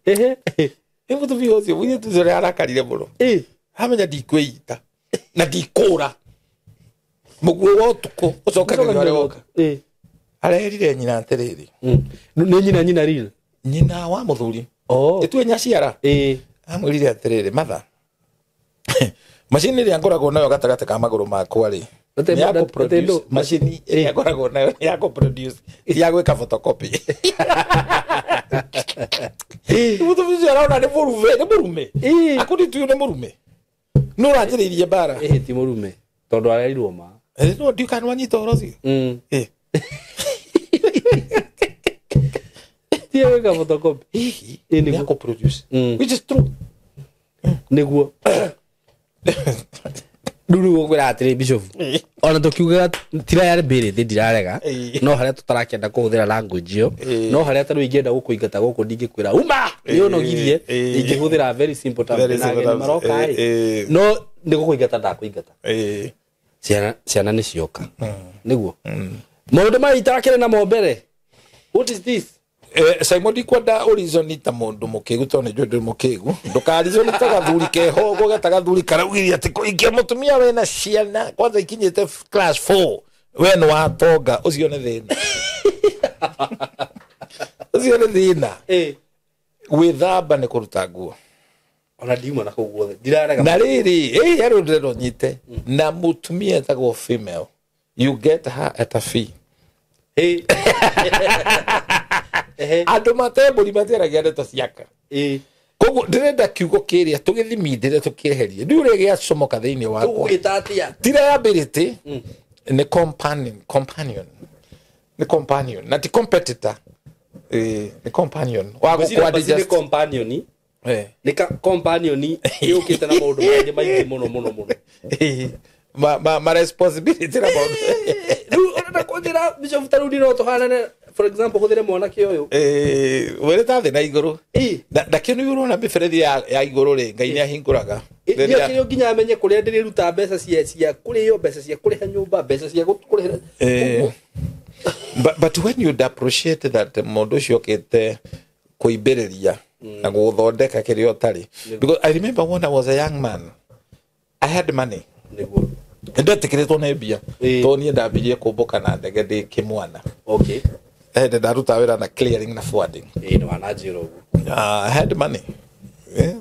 Nĩ mũtumia ũcio mũirĩtu ũcio nĩ arakarire mũno. Amenya ndikwĩita na ndikũra mũguo wa ũtukũ ũcokagĩrio harĩa woka. Arerire nyina atĩrĩrĩ. Nĩ nyina real? Nyina wa mũthuri. Ĩtue nyaciara. Amwĩrire atĩrĩrĩ, mother, macini ĩrĩa ngoragwo nayo gatagatĩ ka magũrũ makwa rĩ, nĩ ya kũ-produce. Macini ĩrĩa ngoragwo nayo nĩ ya kũ-produce, ti ya gwĩka photocopy. Mũtumia ũcio arona nĩ mũrume, nĩ mũrume. According to you nĩ mũrume. Nĩ ũranjĩrĩirie mbara. Ti mũrume tondũ arerirwo ma. No ndiũ kana wanyita ũhoro ũcio. Ti ya gwĩka photocopy. Hihi nĩ ya kũ-produce. Which is true. Nĩguo. Rĩu gũkwĩra atĩrĩ Bishop, ona tũkiugaga ti liability ndirarega, no harĩa tũtarakĩenda kũhũthĩra language ĩyo, no harĩa ta rĩu ingĩenda gũkũingata gũkũ ndingĩkwĩra uma nĩ ũnogirie, ingĩhũthĩra very simple terms na ageni maroka rĩ, no nĩ gũkũingata ndakũingata. Ciana nĩ cioka. Nĩguo. Maũndũ maya itarakĩrĩ namo mbere. What is this? Simon ndikwenda ũrizoni ta mũndũ mũkĩgu tondũ nĩ njũĩ ndũrĩ mũkĩgu. Ndũkarizoni ta gathuri keho ũguo geta gathuri karaugire atĩ kũhikia mũtumia wĩna ciana kwanza ikinyĩte class 4 we nĩ watonga, ũcio nĩ thĩna. Ũcio nĩ thĩna. Gwĩthamba nĩ kũruta nguo. Ona ndiuma na kũu guothe ndirarega. Na rĩrĩ, rĩu ndĩrenda ũnyite. Na mũtumia etagwo female, you get her at a fee. Andũ matembũri matiaragia ndeto ciaka. Koguo ndĩrenda kiugo kĩrĩa tũgĩthimindĩre tũkĩeherie. Ndiũ ũrĩa gĩacomoka thĩinĩ wakwa. Tũgũgĩta atĩa? Ti liability, nĩ companion. Nĩ companion, na ti competitor. Nĩ companion. Wa gũkũ nĩ companion. Nĩ companion yũkĩte na maũndũ mangĩ maingĩ mũno mũno mũno. Ma responsibility na maũndũ. Rĩu ũrenda kũnjĩra Bishop ta rĩu no tũhanane, for example hũthĩre mwanake ũyũ. Wĩrĩ ta thĩ na igũrũ. Na kĩo nĩ ũrona mĩberethi ya igũrũ rĩ, Ngai nĩ ahingũraga. Nĩ nginya amenye kũrĩa ndĩrĩruta mbeca cia kũrĩo, mbeca cia kũrĩha nyũmba, mbeca cia kũrĩha. But when you appreciate that mũndũ ũcio okĩte kũimbĩrĩria na gũthondeka kĩrĩa ũtarĩ. Because I remember when I was a young man, I had money. Nĩguo. Ndetĩkĩrĩtwo nĩ mbia. Tondũ niĩ ndambirie kũmbũka na ndege ndĩ kĩmwana. Okay. Ndaruta wĩra na clearing na forwarding. Nĩ wananjĩra ũguo. I had money.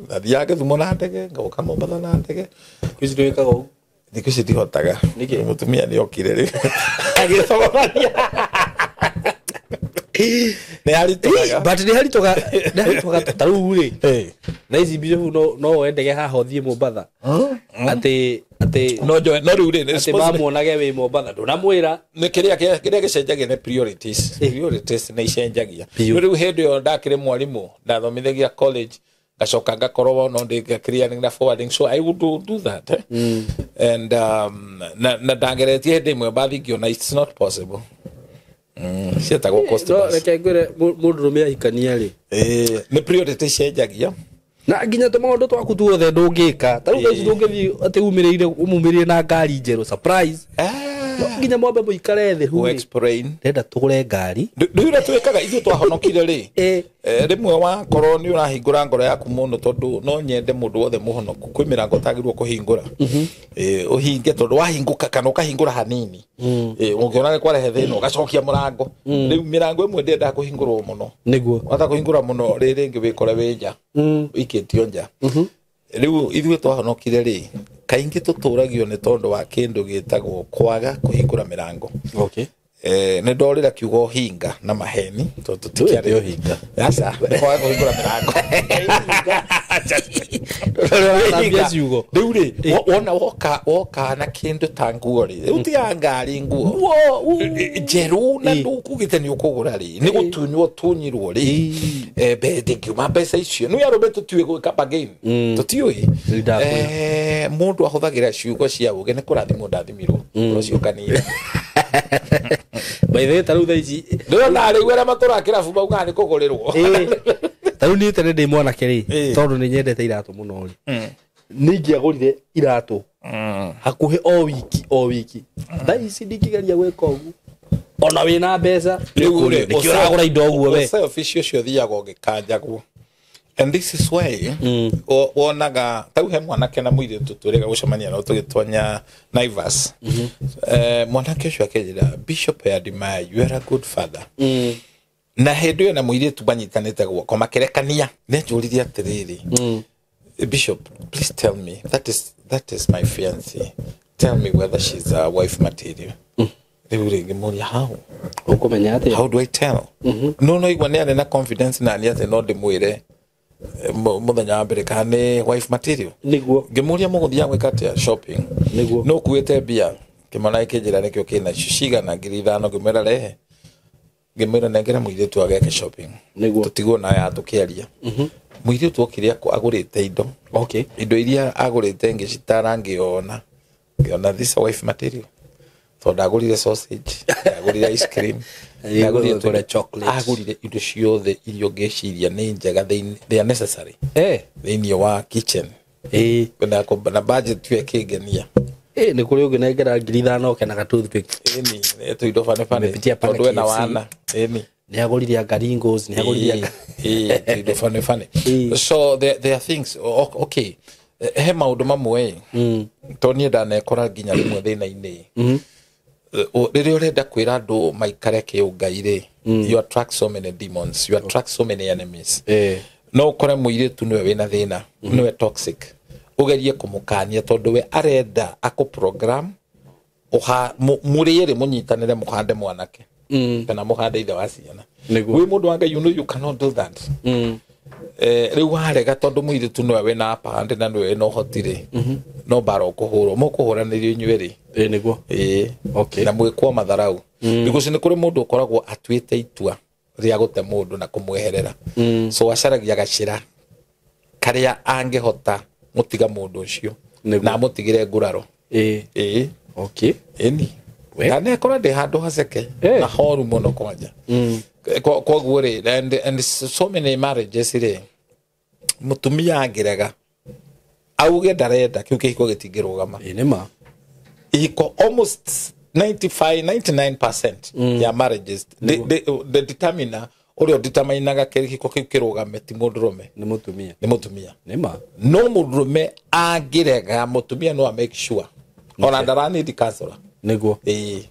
Ndathiaga Gĩthumo na ndege, ngoka Mombatha na ndege. Thikũ ici ndwĩkaga ũguo? Thikũ ici ndihotaga. Nĩkĩ? Mũtumia nĩ okire rĩu. Agĩcogorania. Nĩ haritũhaga. But nĩ haritũhaga, nĩ haritũhaga ta rĩu rĩ. Thaa ici Bishop no woe ndege haha ũthiĩ Mombatha. Atĩ No njoe, no rĩu rĩ, nĩ atĩ mamuonage wĩ Mombatha, ndũnamwĩra. Nĩ kĩrĩa gĩcenjagia nĩ priorities. Priorities nĩ icenjagia. No rĩu hĩndĩ ĩyo ndakĩrĩ mwarimũ, ndathomithagia college, ngacoka ngakorwo no ndĩ clearing na forwarding, so I would do that. And na ndangeretie hĩndĩ ĩmwe mbathi ngĩona it's not possible. Cietagwo cost No, bus. reke ngwĩre mũndũrũme ahikania rĩ. Nĩ priority icenjagia. Na nginya tũmaũndũ twaku tuothe ndũngĩka. Ta rĩu thaa ici ndũngĩthiĩ atĩ umĩrĩire na ngari njerũ surprise. No nginya mwambe mũikare thĩ hu. Explain. Ndĩrenda tũgũre ngari. Rĩu ũrĩa twĩkaga ithuĩ twahonokire rĩ. Rĩmwe wakorwo nĩ ũrahingũra ngoro yaku mũno tondũ no nyende mũndũ wothe mũhonoku. Kwĩ mĩrango ũtagĩrĩirwo kũhingũra. Ũhinge tondũ wahingũka kana ũkahingũra hanini. Ũngĩona nĩ kwarehe thĩna ũgacokia mũrango. Rĩu mĩrango ĩmwe ndĩendaga kũhingũrwo mũno. Nĩguo. Wata kũhingũra mũno rĩ rĩngĩ wĩkore wĩ nja. Ũikĩtio nja. Rĩu ithuĩ twahonokire rĩ, kaingĩ tũtũragio nĩ tondũ wa kĩndũ gĩtagwo kwaga kũhingũra mĩrango. Okay. Nĩ ndorĩra kiugo hinga na maheni tondũ tũtiarĩ Ndũĩ ũhinga. Aca, nĩ kwaga kũhingũra mĩrango. Ũrathambia ciugo. Rĩu rĩ, wona woka na kĩndũ ta nguo rĩ, rĩu tiga ngari, nguo njerũ na ndũkugĩte nĩ ũkũgũra rĩ, nĩ gũtunywo tunyirwo rĩ, ndĩngiuma mbeca icio nĩ arũme tũtiũĩ gwĩka bargain, tũtiũĩ. Rĩu ndakwĩra. Mũndũ ahũthagĩra ciugo cia ũgĩ nĩ kũrathimwo ndathimirwo ũcio kanitha. By the way, ta rĩu thaa ici Ndĩrona rĩu arĩa matũraga kĩrabu maugaga nĩ kũgũrĩrwo. Ta rĩu niĩ tene ndĩ mwanake rĩ, tondũ nĩ nyendete iratũ mũno rĩ, nĩ ingĩagũrire iratũ hakuhĩ o wiki o wiki. Thaa ici ndingĩgeria gwĩka ũguo ona wĩna mbeca. Rĩu rĩ, nĩkĩo ũragũra indo ũguo we. Selfish ũcio ũthiaga ũgĩkanjagwo, and this is why wonaga tau he mwanake na mũirĩtu twĩrĩga gũcemania nao tũgĩtonya Naivas. Mwanake ũcio akĩnjĩra, "Bishop, I admire you, are a good father." Na hĩndĩ ĩyo na mũirĩtu manyitanĩte guoko makĩrekania, nĩanjũririe atĩrĩrĩ, "Bishop, please tell me, that is my fiancé, tell me whether she's a wife material." Rĩu rĩ, ngĩmũria, "How?" Ũkũmenya atĩa? How do I tell? No igua nĩ arĩ na confidence na nĩ atĩ no ndĩmwĩre mũthenya wa mbere kana nĩ wife material. Nĩguo. Ngĩmũria, "Mũgũthiaga gwĩka atĩa shopping?" Nĩguo. No kuĩte mbia? Kĩmwana gĩkĩnjĩra nĩkĩo kĩnacio cigana, 5,000. Ngĩmwĩra rehe, ngĩmwĩra nengera mũirĩtu ageke shopping. Nĩguo. Tũtigwo nayo tũkĩaria. Mũirĩtu okire agũrĩte indo. Indo iria agũrĩte ngĩcitara, ngĩona this a wife material, tondũ ndagũrire sausage, ndagũrire ice cream, ndagũrire Agũrire chocolate. Agũrire indo ciothe iria ũngĩciria nĩ njega they are necessary thĩinĩ wa kitchen. Na budget yo ĩkĩngenia. Nĩ kũrĩ ũngĩnengera 5,000 oke na toothpick. Ĩni nĩ tũindo bane bane. Umepitia pale Tondũ ena KFC. wana, ĩni. Nĩ agũrire anga Ringos, nĩ agũrire anga Ĩĩ, tũindo bane bane. So there are things, okay, he maũndũ mamwe to niĩ ndanekora nginya rĩmwe thĩna-inĩ. Rĩrĩa ũrenda kwĩra andũ maikare kĩũngai rĩ, you attract so many demons, you attract so many enemies. No ũkore mũirĩtu nĩwe wĩna thĩna, nĩwe toxic, ũgerie kũmũkania tondũ we arenda akũ-program mũrĩ erĩ mũnyitanĩre mũhande mwanake kana mũhande ithe wa ciana. Nĩguo. Wĩ mũndũ wa Ngai, you know you cannot do that. Rĩu warega tondũ mũirĩtu nĩwe wĩna upper hand na nĩwe wĩna ũhoti rĩ, no mbara ũkũhũrwo, mũkũhũranĩrio inyuĩ rĩ. Nĩguo. Ĩĩ. Na mwĩkwo matharau, because nĩ kũrĩ mũndũ ũkoragwo atuĩte itua rĩa gũte mũndũ na kũmweherera, so acaragia gacĩra karĩa angĩhota mũtiga mũndũ ũcio Nĩguo. na amũtigĩre nguraro. Ĩĩ. Ĩni. Na nekora ndĩ handũ haceke na horu mũno kwanja. Koguo rĩ, and so many marriages rĩ, mũtumia angĩrega auge ndarenda kĩu kĩhiko gĩtingĩrũgama. Ĩĩ, nĩ ma. Ihiko almost 95 99% ya marriages, the determiner ũrĩa ũdeterminaga kĩhiko kĩu kĩrũgame ti mũndũrũme. Nĩ mũtumia. Nĩ mũtumia. Nĩ ma. No mũndũrũme angĩrega, mũtumia no a make sure ona ndaranidi counselor. Ĩĩ,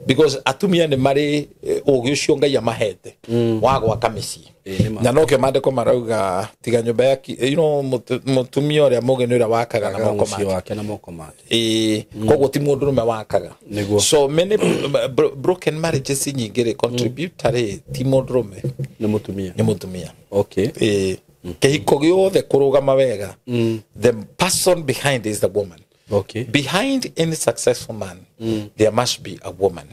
because atumia nĩ marĩ ũgĩ ũcio Ngai amahete wa gwaka mĩciĩ. Ĩĩ, nĩ ma. Na nokĩo maandĩko marauga tiga nyũmba ya mũtumia ũrĩa mũgĩ nĩ ũrĩa wakaga na Wakaga moko mũciĩ make. Wake na moko make. Ĩĩ, koguo ti mũndũrũme wakaga. Nĩguo. So many broken marriages nyingĩ rĩ, contributor rĩ ti mũndũrũme. Nĩ mũtumia. Nĩ mũtumia. Ĩĩ, kĩhiko gĩothe kũrũgama wega, the person behind is the woman. Behind any successful man, there must be a woman.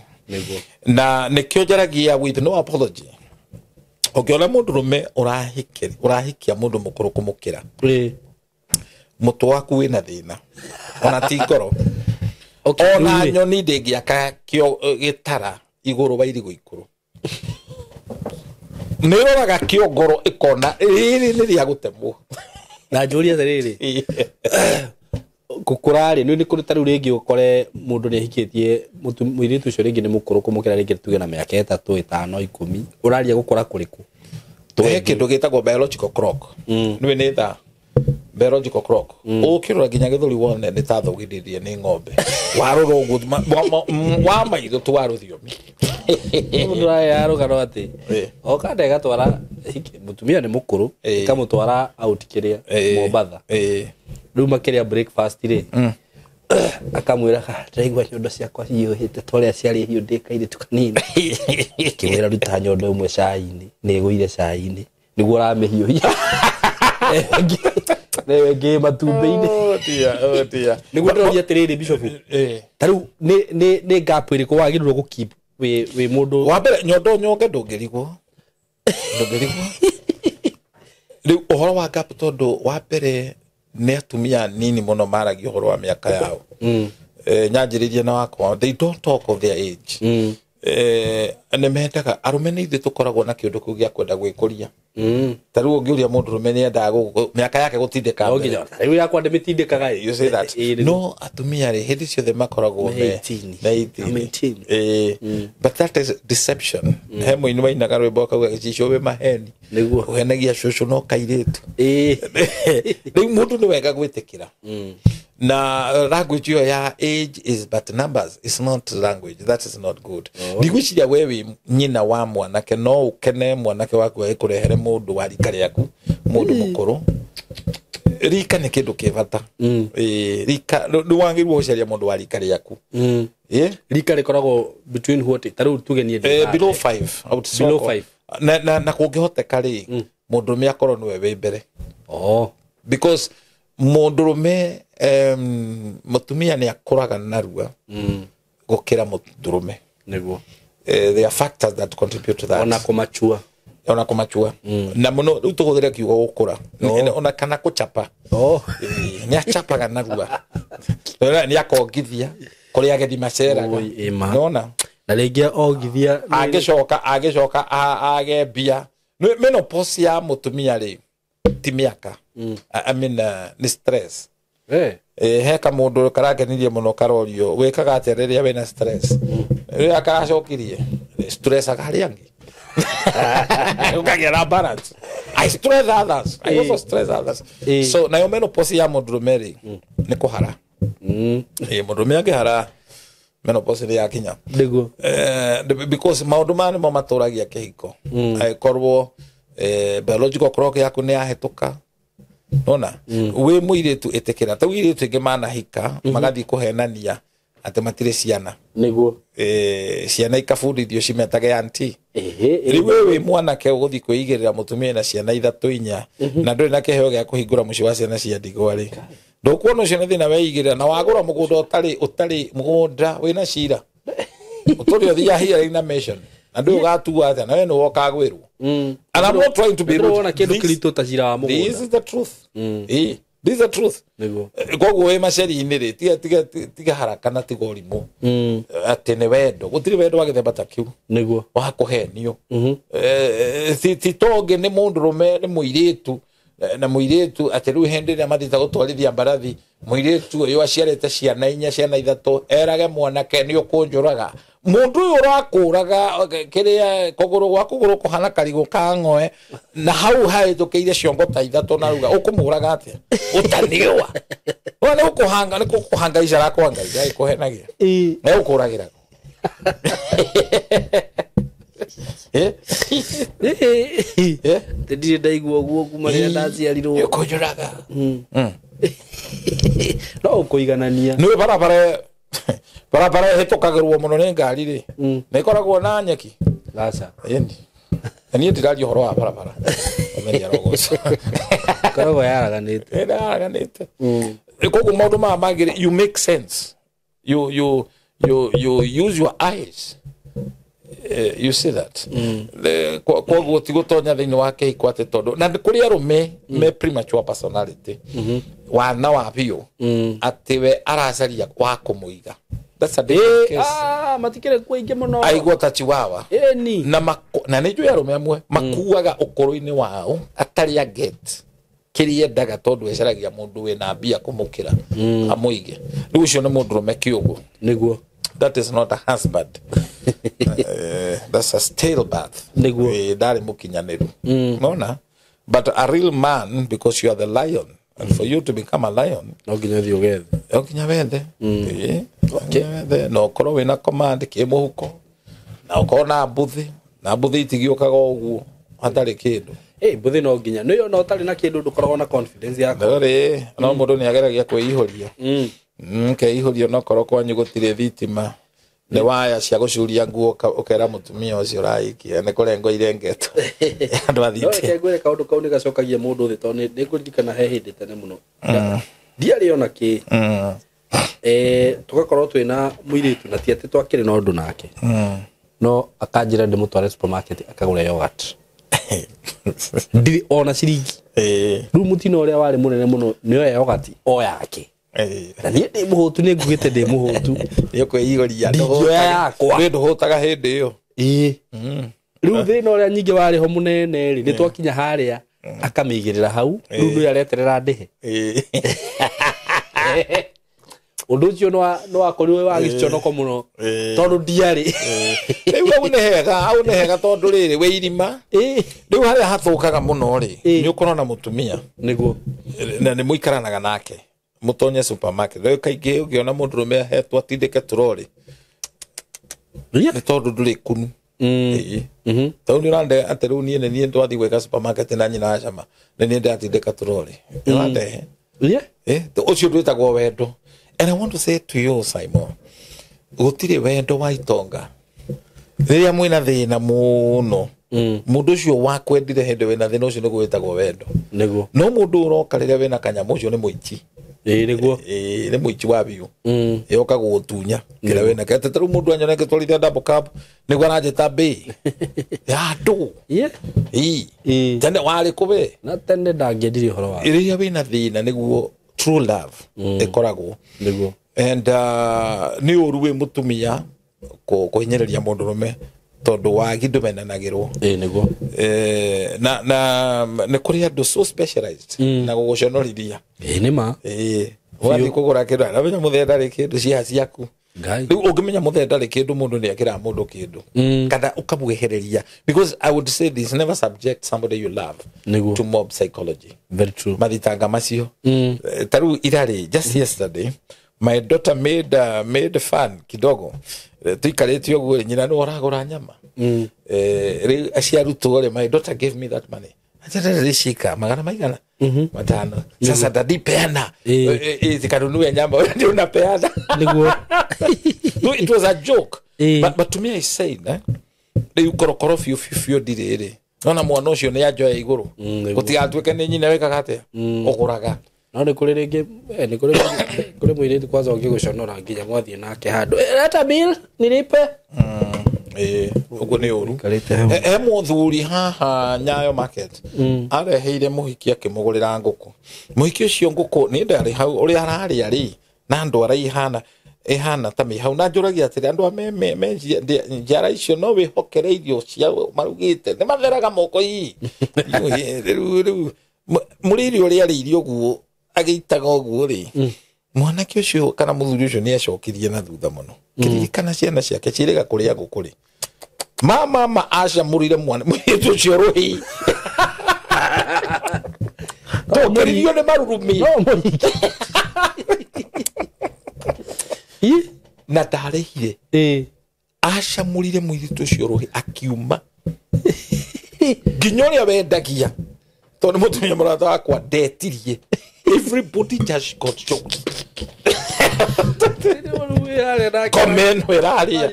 Na nĩkĩo njaragia with no apology, ũngĩona mũndũrũme ũrahikia mũndũ mũkũrũ kũmũkĩra, mũtwe waku wĩna thĩna, ona ti ngoro. Ona Rĩu rĩ, nyoni ndĩngĩaka kĩo gĩtara igũrũ wa irigũ ikũrũ, nĩ ĩroraga kĩongoro ĩkona rĩrĩ nĩ rĩa gũtemwo. Na njũrie atĩrĩrĩ, gũkũra rĩ, nĩ kũrĩ ta rĩu rĩngĩ ũkore mũndũ nĩ ahikĩtie mũirĩtu ũcio rĩngĩ nĩ mũkũrũ kũmũkĩra, rĩngĩ tuge na mĩaka 3, 5, 10, ũraria gũkũra kũrĩkũ? He kĩndũ gĩtagwo biological clock. Nĩwe nĩ thaa biological clock ũkĩrora nginya gĩthũri wone nĩ ta thũgithĩrie nĩ ng'ombe, warora ũguo wa maitho tu wa rũthiomi. Mũndũ araya rũgano atĩ oka ndegatwara mũtumia nĩ mũkũrũ, ĩkamũtwara out kĩrĩa Mombatha. Rĩu makĩrĩa breakfast rĩ, akamwĩra, "Ndĩraigua nyondo ciakwa cihiũhĩte ta ũrĩa ciarĩ hiũ ndĩ kairĩtu kanini." Akĩmwĩra, "Ruta nyondo ĩmwe cai-inĩ, nĩ ĩgũire cai-inĩ nĩguo ũramĩhiũhia." Ngĩ matumbĩ-inĩ. Oh dear, oh dear. Nĩguo ndĩroria atĩrĩrĩ Bishop, ta rĩu nĩ gap ĩrĩkũ wagĩrĩirwo gũ keep wĩ mũndũ? Wa mbere nyondo nyonge ndũngĩrigwo. Ndũngĩrigwo. Rĩu ũhoro wa gap, tondũ wa mbere nĩ atumia nini mũno maragia ũhoro wa mĩaka yao. Nyanjĩrĩrie na wakwa, they don't talk of their age. Nĩ mendaga arũme, nĩ ithuĩ tũkoragwo na kĩũndũ kĩu gĩa kwenda gwĩkũria. Ta rĩu ũngĩũria mũndũrũme nĩ endaga mĩaka yake gũtindĩka No mbere. nginya rĩu yakwa ndĩmĩtindĩkaga. You say that. No atumia rĩ, hĩndĩ ciothe makoragwo Me 18. me 18. I'm 18. But that is deception. He mũini wainaga rwĩmbo akauga gĩcicio wĩ maheni. Nĩguo. Ũhenagia cũcũ no kairĩtu. Rĩu mũndũ nĩ wega gwĩtĩkĩra na language ĩyo ya age is but numbers is not language, that is not good. Ndigwĩciria we wĩ nyina wa mwanake no ũkene mwanake waku agĩkũrehere mũndũ wa rika rĩaku, mũndũ mũkũrũ. Rika nĩ kĩndũ kĩ bata. Rika nĩ wagĩrĩirwo gũcaria mũndũ wa rika rĩaku. Rika rĩkoragwo between what? Ta rĩu tuge niĩ ndĩ Below 5. I would say Below ko- 5. Na kũngĩhoteka rĩ, mũndũrũme akorwo nĩwe wĩ mbere, because mũndũrũme, mũtumia nĩ akũraga narua gũkĩra mũndũrũme. Nĩguo. There are factors that contribute to that. Ona kũmachua. Ona kũmachua na mũno rĩu tũhũthĩre kiugo gũkũra. Ona kana kũchapa. Nĩ achapaga narua, nĩ akongithia kũrĩa ageni maceraga. Oi, ĩma. Nona Na rĩngĩ ogithia angĩcoka age mbia. Menopause ya mũtumia rĩ ti mĩaka. I mean, nĩ stress. He kamũndũ karakenirie mũno karorio wĩkaga atĩa rĩrĩa wĩna stress, rĩrĩa karacokirie stressaga arĩa angĩ ũkagĩa na balance. I stress others, I also stress others. So nayo menopause ya mũndũrũme rĩ nĩ kũhara. Mũndũrũme angĩhara, menopause nĩ yakinya. Nĩguo. Because maũndũ maya nĩmo matũragia kĩhiko. Angĩkorwo biological clock yaku nĩ yahĩtũka, nona wĩ mũirĩtu ĩtĩkĩra ta irĩtu ingĩ manahika magathiĩ kũhenania atĩ matirĩ ciana. Nĩguo. Ciana ikabundithio cimetage anti. Ehe. Rĩu we wĩ mwanake ũgũthiĩ kwĩigĩrĩra mũtumia na ciana ithatũ inya na ndũrĩ na kĩheo gĩa kũhingũra mũciĩ wa ciana cia ndigwa rĩ, ndũkuona ũcio nĩ thĩna weigĩrĩra na wagũra mũgũnda ũtarĩ mũgũnda wĩna cira ũtũrĩ ũthiaga hearing na mention na ndũĩ ũgatua atĩa na we nĩwe ũkagwĩrwo. And I'm not trying to be rude. Ndĩrona kĩndũ kĩritũ ta cira wa This mũgũnda. is the truth. This is the truth. Nĩguo. Koguo wĩ maceri-inĩ rĩ, tiga haraka na tiga ũrimũ atĩ nĩ wendo. Gũtirĩ wendo wa gĩthemba ta kĩu Nĩguo. wa kũhenio. Ti tongĩ nĩ mũndũrũme nĩ mũirĩtu, na mũirĩtu atĩ rĩu hĩndĩ ĩrĩa mathiĩte gũtwarithia mbarathi, mũirĩtu ũyũ aciarĩte ciana inya, ciana ithatũ, erage mwanake nĩ ũkũnjũraga. Mũndũ ũyũ ũrakũraga kĩrĩa kũgũrũ gwa kũgũrũ kũhana karigũ ka ng'oe na hau hahĩtũkĩire ciongo ta ithatũ na ruga ũkũmũraga atĩa ũtanĩwa nĩ gũkũhanga, nĩ gũkũhangaica arakũhangaica agĩkũhenagia na gũkũragĩra. Ndirĩ ndaigua ũguo kuma rĩrĩa ndaciarirwo. Ũkũnjũraga. No ũkũiganania. Nĩ barabara ĩhĩtũkagĩrwo mũno nĩ ngari rĩ, nĩ ĩkoragwo na nyeki. Aca. Ĩni na niĩ ndiraria ũhoro wa barabara ũmenya rogoco. Koragwo yaraganĩte. Ĩraganĩte. Koguo maũndũ maya mangĩ, you make sense, you use your eyes. You see that. Koguo ti gũtonya thĩinĩ wa kĩhiko atĩ tondũ na nĩ kũrĩ arũme me premature personality wana wa biũ atĩ we aracaria wa kũmũiga. That's a different case. Matikĩrĩ kuo aingĩ mũno. Aigua ta chiwawa. Ĩni. Na na nĩ njũĩ arũme amwe makuaga ũkũrũ-inĩ wao atarĩ a get kĩrĩa endaga tondũ ecaragia mũndũ wĩna mbia kũmũkĩra amũige. Rĩu ũcio nĩ mũndũrũme kĩũgũ. Nĩguo. That is not a husband. That's a stale birth. Nĩguo. Ndarĩ mũkinyanĩru. Nona? But a real man, because you are the lion, and for you to become a lion, No nginya ũthiĩ ũgethe. no nginya wethe. No nginya wethe. Na ũkorwo wĩna command kĩ mũhuko, na ũkorwo na mbuthi, na mbuthi itigĩũkaga ũguo hatarĩ kĩndũ. Mbuthi no nginya. Nĩ ona ũtarĩ na kĩndũ ndũkoragwo na confidence yaku. No rĩ, no mũndũ nĩ ageragia kwĩihũria. Keihũria no korwo kwanyu gũtirĩ thitima. Nĩ waya cia gũcuria nguo ũkera mũtumia ũcio ũraikia nĩ kũrengwo irengetwo. Andũ No athiĩte. reke ngwĩre kaũndũ kau nĩ gacokagia mũndũ thĩ tondũ nĩ ngũririkana he hĩndĩ tene mũno. Ndiarĩ ona kĩ. Tũgakorwo twĩna mũirĩtu na ti atĩ twakĩrĩ na ũndũ nake. No akanjĩra ndĩmũtware supermarket akagũre yogurt. Ndirĩ ona ciringi. Rĩu mũtino ũrĩa warĩ mũnene mũno nĩoya yogurt o yake. Na niĩ ndĩ mũhũtu nĩ ngugĩte ndĩ mũhũtu. Nĩ ũkwĩiyũria. Ndingĩoya yakwa. Nĩ ndũhũtaga hĩndĩ ĩyo. Ĩĩ. Rĩu thĩna ũrĩa nyingĩ warĩ ho mũnene rĩ nĩ twakinya harĩa akamĩigĩrĩra hau rĩu nĩ areterera ndĩhe. Ũndũ ũcio nĩ wakorirwo wa gĩconoko mũno tondũ ndiarĩ. Rĩu hau nĩ hega, hau nĩ hega tondũ rĩrĩ wĩ irima. Rĩu harĩa hathũkaga mũno rĩ nĩ ũkorwo na mũtumia Nĩguo. na nĩ mũikaranaga nake mũtonye supermarket. Rĩu kaingĩ ũngĩona mũndũrũme ahetwo atindĩke tũrorĩ nĩ tondũ ndũrĩ kunu. Tondũ nĩ ũrande atĩ rĩu niĩ nĩ niĩ twathiĩ gwĩka supermarket na nyina wa cama nĩ niĩ ndĩratindĩka tũrorĩ. Nĩ ũrandehe? Ũcio ndwĩtagwo wendo. And I want to say to you, Simon, gũtirĩ wendo wa itonga. Rĩrĩa mwĩna thĩna mũno, mũndũ ũcio wakwendire hĩndĩ wĩna thĩna ũcio nĩguo wĩtagwo wendo. Nĩguo. No mũndũ ũroka rĩrĩa wĩna kanyamũ ũcio nĩ mũici. Ĩĩ nĩguo. Nĩ mũici wa biũ. Yoka gũgũtunya kĩrĩa wĩna kĩo. Atĩ ta rĩu mũndũ anyona ngĩtwarithia double cab nĩguo aranjĩta mbĩ. Ya ndũ. Ĩĩ. Tene warĩ kũ we? Na tene ndangĩendirie ũhoro wa. Rĩrĩa wĩna thĩna nĩguo true love ĩkoragwo. Nĩguo. And nĩ ũru wĩ mũtumia kũhinyĩrĩria mũndũrũme tondũ wagi ndũmenanagĩrwo. Ĩĩ nĩguo. Na nĩ kũrĩ andũ so specialized na gũgũconorithia. Ĩĩ nĩ ma. Ĩĩ. Wathiĩ kũgũra kĩndũ aramenya mũthee ndarĩ kĩndũ ciaha ciaku. Ngai. Rĩu ũngĩmenya mũthee ndarĩ kĩndũ mũndũ nĩ ekĩraga mũndũ kĩndũ. Kana ũkamwehereria. Because I would say this, never subject somebody you love Nĩguo. to mob psychology. Very true. Mathitanga macio. Ta rĩu irarĩ just yesterday my daughter made fun kidogo. Tuikarĩte ũguo nyina nĩ ũragũra nyama. Rĩu aciarutwo rĩ my daughter gave me that money. Acha magana maigana matano. Sasa daddy peana. Zikanunue nyama wewe ndio unapeana. Nĩguo. No, it was a joke. But to me I said, rĩu korokoro biũ biũ biũ ndirĩ rĩ. Nona mwana ũcio nĩ anjoya igũrũ. Gũtigatuĩke nĩ nyina wĩkaga atĩa? Ũgũraga. No nĩ kũrĩ rĩngĩ nĩ kũrĩ mũirĩtu kwanza ũngĩgũconora nginya mwathiĩ nake handũ. Leta bill nilipe. Ũguo nĩ ũru. He mũthuri haha Nyayo market areheire mũhiki akĩmũgũrĩra ngũkũ. Mũhiki ũcio ngũkũ nĩ ndarĩ hau ũrĩa ararĩa rĩ na ndwara ihana ta mĩ hau na njũragia atĩrĩ andũ a me njiara icio no wĩhokere irio cia marugĩte nĩ matheraga moko ii. Rĩu mũrĩri ũrĩa arĩirie ũguo agĩitaga ũguo rĩ mwanake ũcio kana mũthuri ũcio nĩ acokirie na thutha mũno. Kĩririkana ciana ciake ciĩrĩga kũrĩa ngũkũ rĩ. Mama acamũrire mwana mũirĩtu ũcio rũhĩ. Tokĩririo nĩ marurumĩ. No mũhiki. Na ndarĩhire. Acamũrire mũirĩtu ũcio rũhĩ akiuma. Nginya ũrĩa wendagia tondũ mũtumia mũrata wakwa ndetirie. Everybody just got shocked. Comment where are you? Can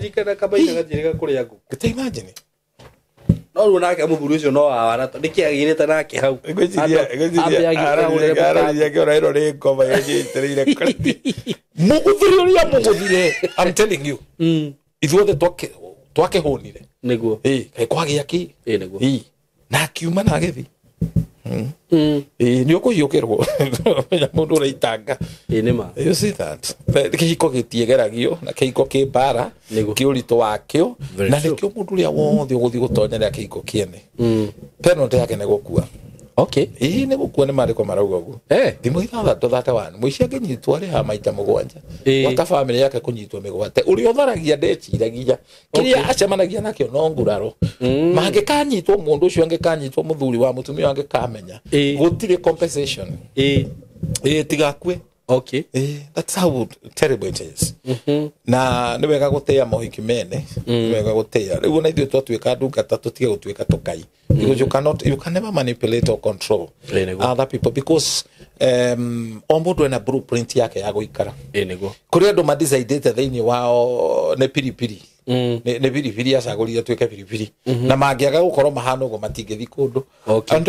you imagine? No rĩu nake mũthuri ũcio no wawara tondũ nĩkĩ agĩrĩte nake hau. Mũgũthire ũrĩa mũgũthire. I'm telling you. Ithuothe twakĩhũnire. Nĩguo. Kaĩ kwagĩa kĩ? Ĩĩ nĩguo. Na akiuma na agĩthiĩ. Nĩ ũkũhiũkĩrwo. Menya mũndũ ũraitanga. Ĩĩ nĩ ma. You see that? Kĩhiko gĩtiegeragio na kĩhiko kĩ mbara kĩ ũritũ wakĩo na nĩkĩo mũndũ ũrĩa wothe ũgũthiĩ gũtonyerera kĩhiko kĩene. Penalty yake nĩ gũkua. Okay. Ĩĩ nĩ gũkua nĩ maandĩko marauga ũguo. Thimũ 631 mũici angĩnyitwo arĩhaga maita 7. Gwata famĩlĩ yake kũnyitwo mĩgwate. Ũrĩa ũtharagia ndeciragia. Kĩrĩa acemanagia nakĩo no nguraro. Mangĩkanyitwo mũndũ ũcio angĩkanyitwo mũthuri wa mũtumia angĩkamenya. Gũtirĩ compensation. Ĩĩ tigakue. Okay. That's how terrible it is. Na nĩ wega gũtĩĩa mohiki mene, nĩ wega gũtĩĩa. Rĩu ona ithuĩ twatuĩka ndungata tũtige gũtuĩka tũkai. Because you can never manipulate or control other people because o mũndũ ena blueprint yake ya gũikara. Nĩguo. Kũrĩ andũ madecidĩte thĩinĩ wao nĩ piripiri. Nĩ piripiri acagũrire atuĩke piripiri. Na mangĩaga gũkorwo mahana ũguo matingĩthiĩ kũndũ. Okay. And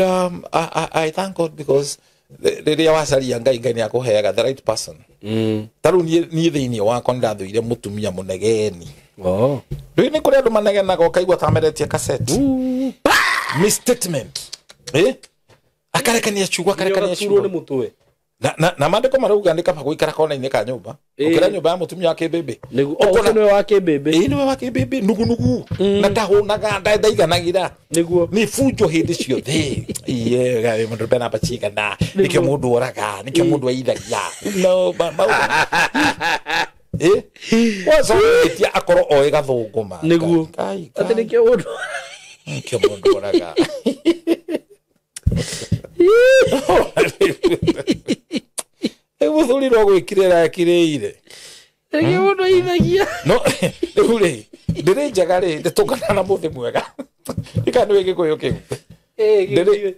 I thank God because rĩrĩa wacaria Ngai, Ngai nĩ akũheaga the right person. Ta rĩu niĩ thĩinĩ wakwa nĩndathũire mũtumia mũnegeni. Oh. Rĩu nĩ kũrĩ andũ manegenaga ũkaigua ta meretie cassette. Misstatement. Akarekania ciugo, akarekania ciugo. Nĩ mũtwe. Na maandĩko marauga nĩ kaba gũikara kona-inĩ ka nyũmba. Ũkĩra nyũmba ya mũtumia wa kĩmbĩmbĩ. Nĩguo. Nĩwe wa kĩmbĩmbĩ. Nĩwe wa kĩmbĩmbĩ, nugunugu. Na ndahũnaga, ndaiganagĩra. Nĩguo. Nĩ bunjo hĩndĩ ciothe. Iye, mũndũ bena bacigana. Nĩkĩo mũndũ oraga, nĩkĩo mũndũ aithagia. No, wacoketie akorwo oĩ gathũngũ ma. Nĩguo. Atĩ nĩkĩo mũndũ. Nĩkĩo mũndũ oraga. Mũthuri no gwĩkirĩra akirĩire. Nĩkĩo mũndũ aithagia. No, rĩu rĩ, ndĩrĩ njega rĩ, ndĩtũngana na mũthĩ mwega. Ndika nĩ Gĩkũyũ kĩu.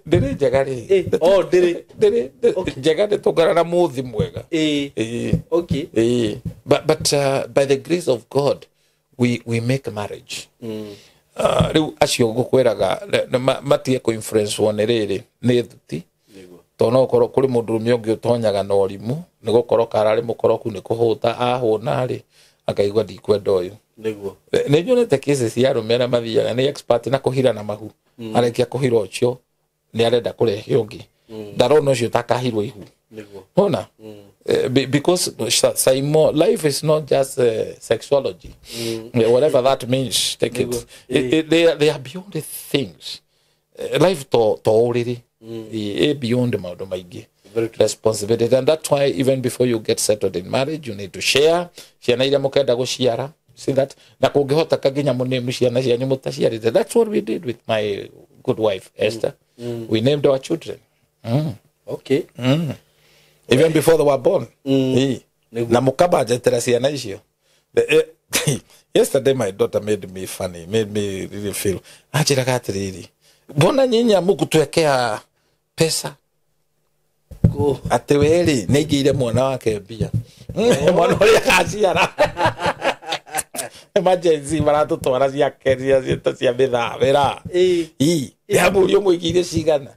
Ndĩrĩ njega rĩ. Oh, ndĩrĩ. Ndĩrĩ njega ndĩtũngana na mũthĩ mwega. Okay. But by the grace of God we make marriage. Rĩu acio ngũkwĩraga matige kũ-influence nĩ rĩrĩ nĩ thuti. Tondũ no ũkorwo kũrĩ mũndũrũme ũngĩ ũtonyaga na ũrimũ nĩ gũkorwo kararĩ mũkoroku nĩ kũhũta ahũna rĩ akaigua ndikwenda ũyũ. Nĩguo. Nĩ nyonete cases cia arũme arĩa mathiaga nĩ expert na kũhira na mahu. Arĩkia kũhira ũcio nĩ arenda kũrehe ũngĩ. Ndarona ũcio takahirwo ihu. Nĩguo. Ona? Because Simon, life is not just sexuology. Whatever that means, take it. They are beyond the things. Life to already beyond maũndũ maingĩ. Responsibility, and that's why even before you get settled in marriage, you need to share. Ciana iria mũkenda gũciara. See that? Na kũngĩhoteka nginya mũname ciana cianyu mũtaciarĩte. That's what we did with my good wife Esther. We named our children. Okay. Even before they were born. Na mũkabanjetera ciana icio. Yesterday my daughter made me funny, made me really feel. Anjĩraga atĩrĩrĩ, mbona nyinyi hamũkũtwekea pesa? Atĩ we rĩ, nĩ aigĩire mwana wake mbia. Mwana ũrĩa agaciara. Emergency maratũtwara ciake cia cia mĩthabĩra. Nĩamũrio mũigĩire cigana?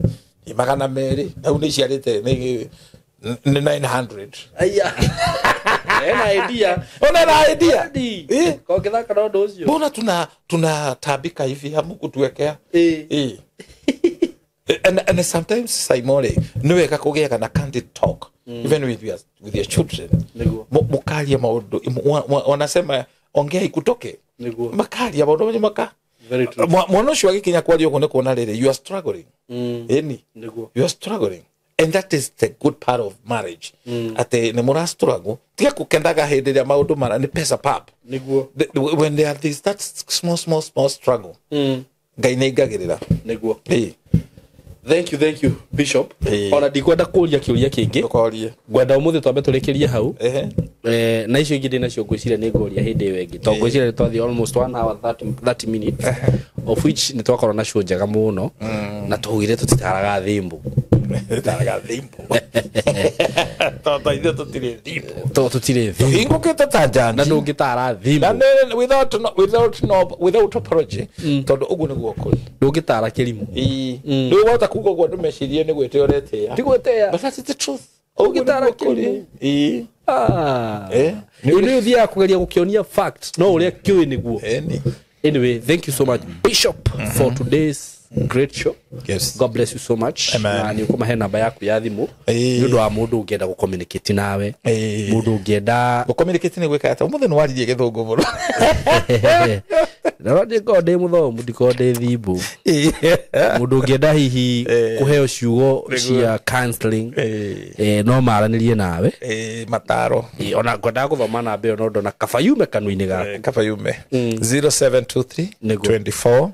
Nĩ 200. Hau nĩ iciarĩte nĩ 900. Aya. Ena idea. Ona idea. Kongethaka na ũndũ ũcio. Mbona tunatabika hivi hamukutuwekea? And sometimes Simon nĩ wega kũgĩaga na candid talk even with your children. Mũkaria maũndũ wanasema ongea ikutoke. Makaria maũndũ manyu maka. Very true. Mwana ũcio agĩkinya kwaria ũguo nĩ kuona rĩrĩ you are struggling. Ĩni. You are struggling. And that is the good part of marriage. Ate nĩ mũra struggle tiga kũkendaga hĩndĩ ĩrĩa maũndũ mara nĩ pesa pap. Nĩguo. When there are this that small small small struggle. Ngai nĩ aingagĩrĩra. Nĩguo. Thank you Bishop. Ona ndikwenda kũria kĩũria kĩngĩ. Ndũkorie. Ngwenda ũmũthĩ twambe tũrĩkĩrie hau. Na icio ingĩ ndĩnacio ngwĩciria nĩ ngũria hĩndĩ ĩyo ĩngĩ. Tondũ ngwĩciria nĩ twathiĩ almost 1 hour 30 minutes of which nĩ twakorwo na show njega mũno na twaugire tũtitaraga thimũ. Tũtitaraga thimũ. Tondũ ithuĩ tũtirĩ thimũ. Tondũ tũtirĩ thimũ. Hingũkĩte ta njanji. Na ndũngĩtara thimũ. Na without apology. Tondũ ũguo nĩguo kũrĩ. Ndũngĩtara kĩrimũ. Rĩu wahota kuga ũguo andũ mecirie nĩ gwĩtĩa ũretĩa. Ti gwĩtĩa. But that is the truth. Ũngĩtara kĩrimũ. Nĩ ũthiaga kũgeria gũkĩonia fact no ũrĩa kĩũĩ nĩguo. Anyway, thank you so much Bishop for today's great show. Yes. God bless you so much. Amen. Na nĩ ũkũmahe namba yaku ya thimũ nĩ ũndũ wa mũndũ ũngĩenda gũcommunicate nawe. Mũndũ ũngĩenda gũcommunicate nĩ gwĩka atĩa? Ũmũthĩ nĩ waririe gĩthũngũ mũno. Na ndikorwo ndĩ mũthomu, ndikorwo ndĩ thimũ. Mũndũ ũngĩenda hihi kũheo ciugo cia counseling, no maranĩrie nawe. Mataro. Ona ngwendaga gũthoma namba ĩyo no ndona kaba yume kanua-inĩ gaku. Kaba yume. 0723 24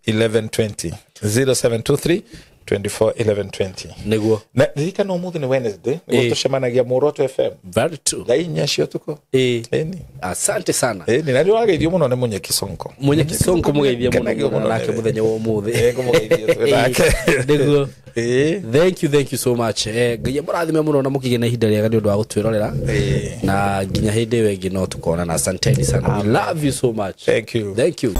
1120. 0723 24 11 20. Nĩguo. Na ririkana ũmũthĩ nĩ Wednesday, nĩguo tũcemanagia Muoroto FM Very true. thaa 4 cia ũtukũ. Ĩni. Asante sana. Ĩni, na nĩ ũrageithio mũno nĩ Mũnyeki Sonko. Mwenye Kisonko, mũgeithie mũno. Ngenagio mũno mũno nake nĩwe. mũthenya wa ũmũthĩ. Ngũmũgeithia twĩ nake. Nĩguo. Thank you, thank you so much. Ngai amũrathime mũno na mũkĩgĩe na ihinda rĩega nĩ ũndũ wa gũtwĩrorera. Na nginya hĩndĩ ĩyo ĩngĩ no tũkonana. Asanteni sana, we love you so much. Thank you. Thank you.